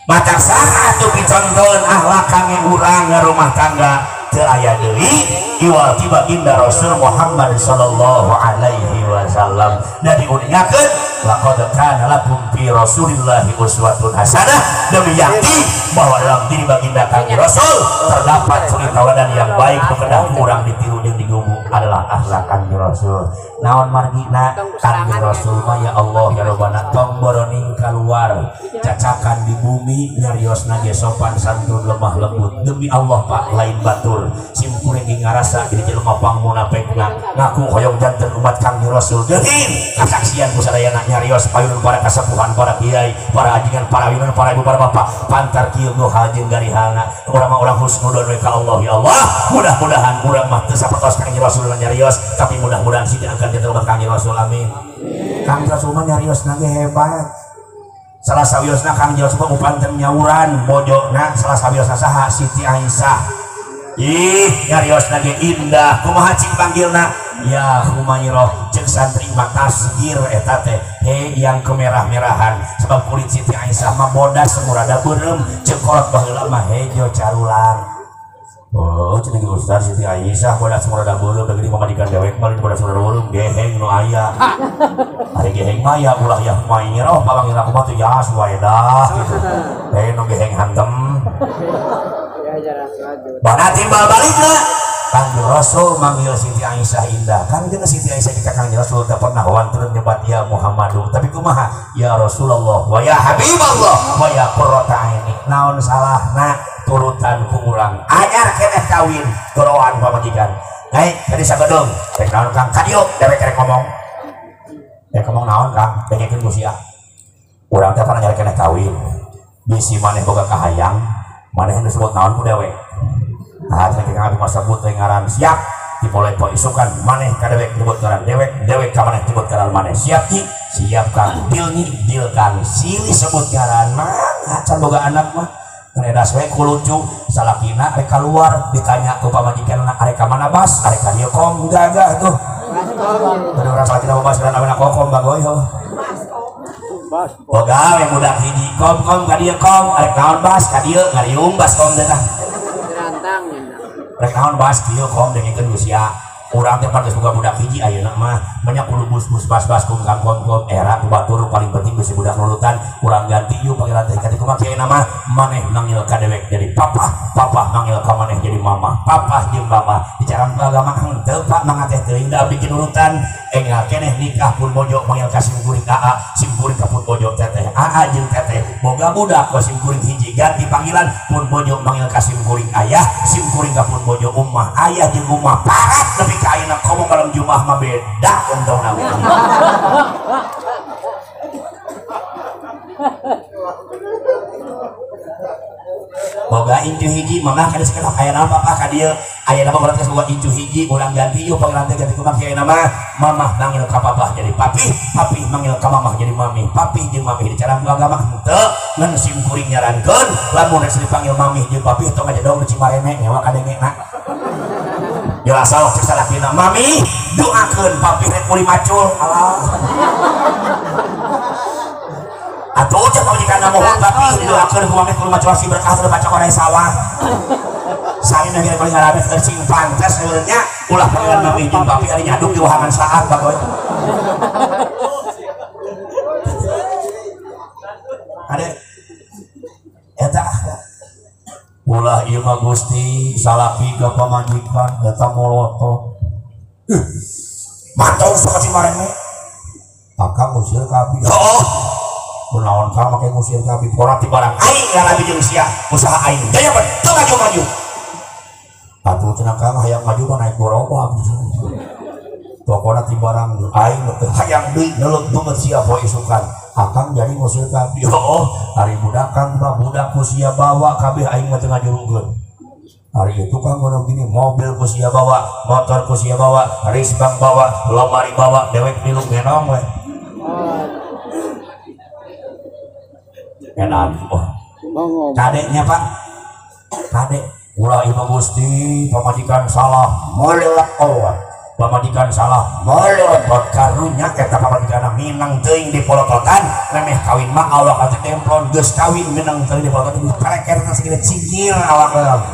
Mata saha atuh picontoeun akhlak kangge urang rumah tangga teu aya deui iwal ti baginda Rasul Muhammad sallallahu alaihi wasallam. Da diuningakeun laqad kana lakum fi Rasulillahi uswatun hasanah demi yakti bahwa dalam diri baginda Kangjeng Rasul terdapat suri tauladan yang baik nu kedah urang ditiru jeung digugu. adalah akhlak Kanjeng Rasul. Naon margina Kanjeng Rasul mah ya Allah ya Robbana tong boroning kaluar cacakan di bumi nyariosna ge sopan santun lemah lembut. Demi Allah Pak lain batur sim kuring ge ngarasa jadi jelema pangmunapekna ngaku hoyong janten umat Kanjeng Rasul. Geuhin kasaksian ku sadayana nyarios payun para kasepuhan para kiai para ajengan para wiman para ibu para bapak pantar kieu gohal jeung garihalna urang mah urang husnudon we ka Allah ya Allah. Mudah-mudahan urang mah teu sapertos Kanjeng Rasul nyarios tapi mudah-mudahan sih akan janten umat Kanjeng Rasul amin. Kanjeng Rasul mah nyariosna ge hebat. Salah sawiosna Kanjeng Rasul mah upanten nyauran bojona salah sawiosna saha Siti Aisyah. Ih nyariosna ge indah kumaha cing panggilna ya Humairah cek santri mah tasgir eta teh he yang kemerah-merahan sebab kulit Siti Aisyah mah bodas murada beureum cek kolot baheula mah hejo carulang. Oh cenah ge ustaz Siti Aisyah bodas murada beureum da geuning pamajikan dewek mah bodas murada beureum geheng nu aya. Ari geheng mah ya ulah ya Humairah pamanggil aku mah teh ya Suwaidah gitu. Heh nu geheng hantem. Bana timbal balikna Kanjeng Rasul manggil Siti Aisyah indah. Kanjeng Siti Aisyah kita Kanjeng Rasul tak pernah wantun nyebat ya Muhammadu tapi kumaha ya Rasulullah wa ya Habiballah wa ya qurrata aini. Naon salahna turutan ku urang anyar keneh kawin goroan pamajikan. Naik tadi sagedung rek naon Kang kadieu dewek rek ngomong. Rek ngomong naon Kang dengekeun ku sia. Urang teh pernah nyari keneh kawin. Bisi maneh boga kahayang maneh nu sebut naon ku dewek. Nah, cenah kang abi mah sebut we ngaran siap dimulai poe isukan maneh ka dewek nyebut ngaran dewek dewek ka maneh nyebut ngaran maneh siap nyi siap Kang deal nyi deal Kang silih sebut ngaran mah can boga anak mah ngedas we ku lucu salakina rek kaluar ditanya ku pamajikanna arek ka mana bas arek ka dieu kom gagah tuh tadi urang salakina mah bas ngaran awena kokom bagoy ho boga we budak hiji kom kom ka dieu kom arek naon bas ka dieu ngariung bas kom teh tah rek naon bas kieu kom dengekeun ku sia urang teh pan geus boga budak hiji ayeuna mah banyak kudu bus-bus bas-bas kum kang kom kom era ku batur paling penting geus budak nurutan urang ganti yuk panggilan teh ganti kumaha kieu mah maneh manggil ka dewek jadi papa papa manggil ka maneh jadi mama papa jeung mama bicara agama henteu Pak mangga teh teuing da abdi nurutan enggal keneh nikah pun bojo manggil ka sim kuring aa sim kuring ka pun bojo teteh aa jeung teteh boga budak ka sim kuring hiji ganti panggilan pun bojo manggil ka sim kuring ayah sim kuring ka pun bojo ummah ayah jeung ummah parat nepi ka ayeuna komo malam Jumat mah beda entong nawi. Boga incu hiji mamah kada sakedap aya naon papa ka dieu aya nama urang teh boga incu hiji urang ganti yuk panggilan teh ganti kumaha kieu nama mamah manggil ka papah jadi papi papi manggil ka mamah jadi mami papi jeung mami dicara ku agama henteu ngan sim kuring nyarankeun lamun rek dipanggil mami jeung papi tong aja dong di Cimareme nyawa kadengena jelas sok cek salakina mami doakeun papi rek meuli macul alah atuh cek pamajikanna mohon papi didoakeun ku mami kudu macul si berkah teu baca korai sawah sain lagi paling ngarabe sing pantes nya ulah panggilan mami jeung papi ari nyaduk di wahangan saat bagoy ade eta ulah ieu mah Gusti salaki ka pamajikan eta molotot mantau sok Cimareme akang ngusir ka abdi heuh kunaon ka make ngusir ka abdi pora ti barang aing ngalabi jeung sia usaha aing gaya teu maju-maju atuh cenah kang hayang maju mah naik gerobak pokona ti barang aing teu hayang deui neuleuk banget sia poe isukan akang jadi ngusir ka abdi heuh ari budak kang mah budak ku sia bawa kabeh aing mah teu ngajurukeun hari itu kang ngono gini mobil ku sia bawa motor ku sia bawa risbang bawa lemari bawa dewek milu ngenong we enak oh kadeknya Pak kadek ulah ieu Gusti pamajikan salah molek Allah pamajikan salah molek karunya eta pamajikanna minang teuing di polototan memeh kawin mah awak teh demplon geus kawin minang teuing di polototan pareker segede cingir awak.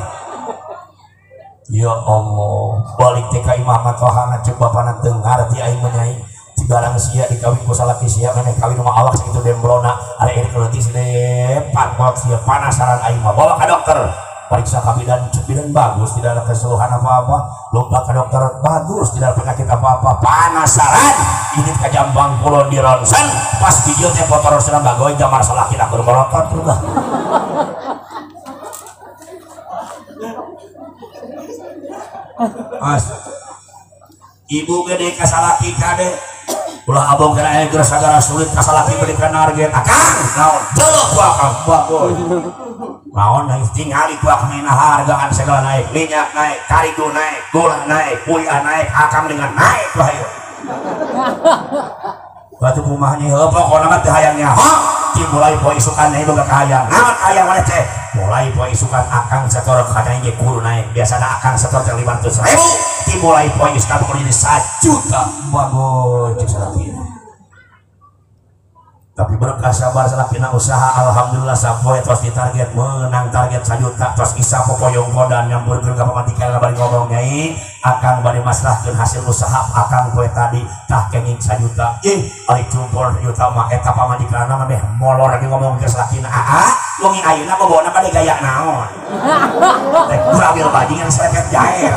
Ya Allah balik teh ka imah mah tohana ceuk bapana teu ngarti aing mah nyai barang sia dikawin ku salaki sia maneh kawin mah awak sakitu demplona ari ieu leutik sedepat pot sia panasaran aing mah bawa ka dokter. Periksa ka bidan, cek bidan bagus, tidak ada keseluruhan apa-apa. Lompat ke dokter bagus, tidak ada penyakit apa-apa. Penasaran, ini ke Jambang Kulon di ronsen, pas video teh foto ronsen bagoy gambar salaki aku merotot juga. Mas, ibu gede kasalaki kade, ulah abong kena air sagara sulit kasalaki belikan target akang, naon delok ku akang bagoy. Naon naik tingali ku akang mina hargaan segala naik, minyak naik, karigu naik, gula naik, kuliah naik, akang dengan naik lah ieu. Batu kumahnya heuh pokona mah teu hayangnya. Ha, mulai poe isukan ieu boga kahayang. Naon kahayang maneh teh? Mulai poe isukan akang setor katanya ge kudu naik. Biasana akang setor teh 500.000, dimulai poe isukan kudu jadi 1 juta. Bagus cek salakina. Tapi berkah sabar salakina usaha alhamdulillah sapoe tos ditarget menang target 1 juta tos isa popoyong kodan nyamburkeun ka pamajikan bari ngomong nyai akang bari masrahkeun hasil usaha akang poe tadi tah kenging 1 juta ih ari cumpul 1 juta mah eta pamajikanna mah meh molor lagi ngomong ke salakina aa wengi ayeuna bobona bade gaya naon teh kurawil bajingan selepet jae.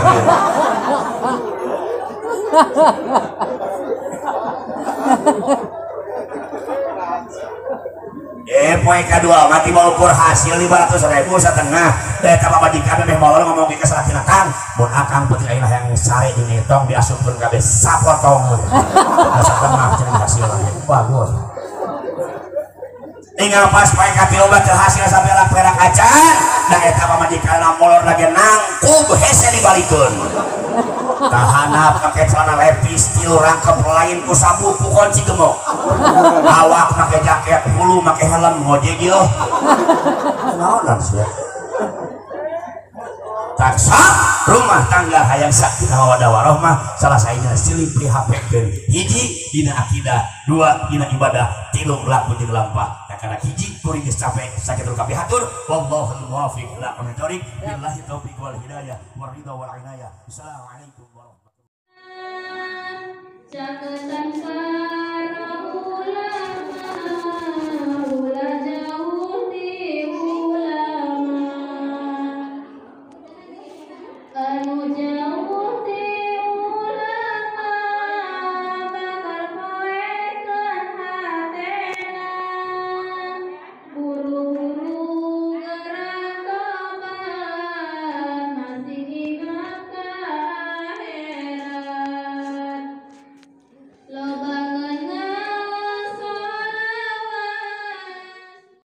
Poe kadua mati mau ukur hasil 500.000 setengah da eta pamajikan meh molor ngomong ke salakina kang mun akang putih ayeuna hayang sare jeung ngetong diasupkeun kabeh sapotong satengah cenah hasil bagus tinggal pas poe katilu mah teu hasil samperak perak acan da eta pamajikan molor lagi nangkub hese dibalikeun tahanap pakai celana lepis tilu rangkep lain ku sabu ku kunci gemok awak pakai jaket hulu pakai helm ngojek ieu naonan sia taksa rumah tangga hayang sakinah mawaddah warahmah salah sahijina silih prihapekeun hiji dina akidah dua dina ibadah tilu laku jeung lampah karena hiji kuring geus capek sakitu kabeh hatur wallahul muwaffiq ila aqwamit thoriq billahi taufiq wal hidayah war ridha wal inayah. Assalamualaikum warahmatullahi wabarakatuh.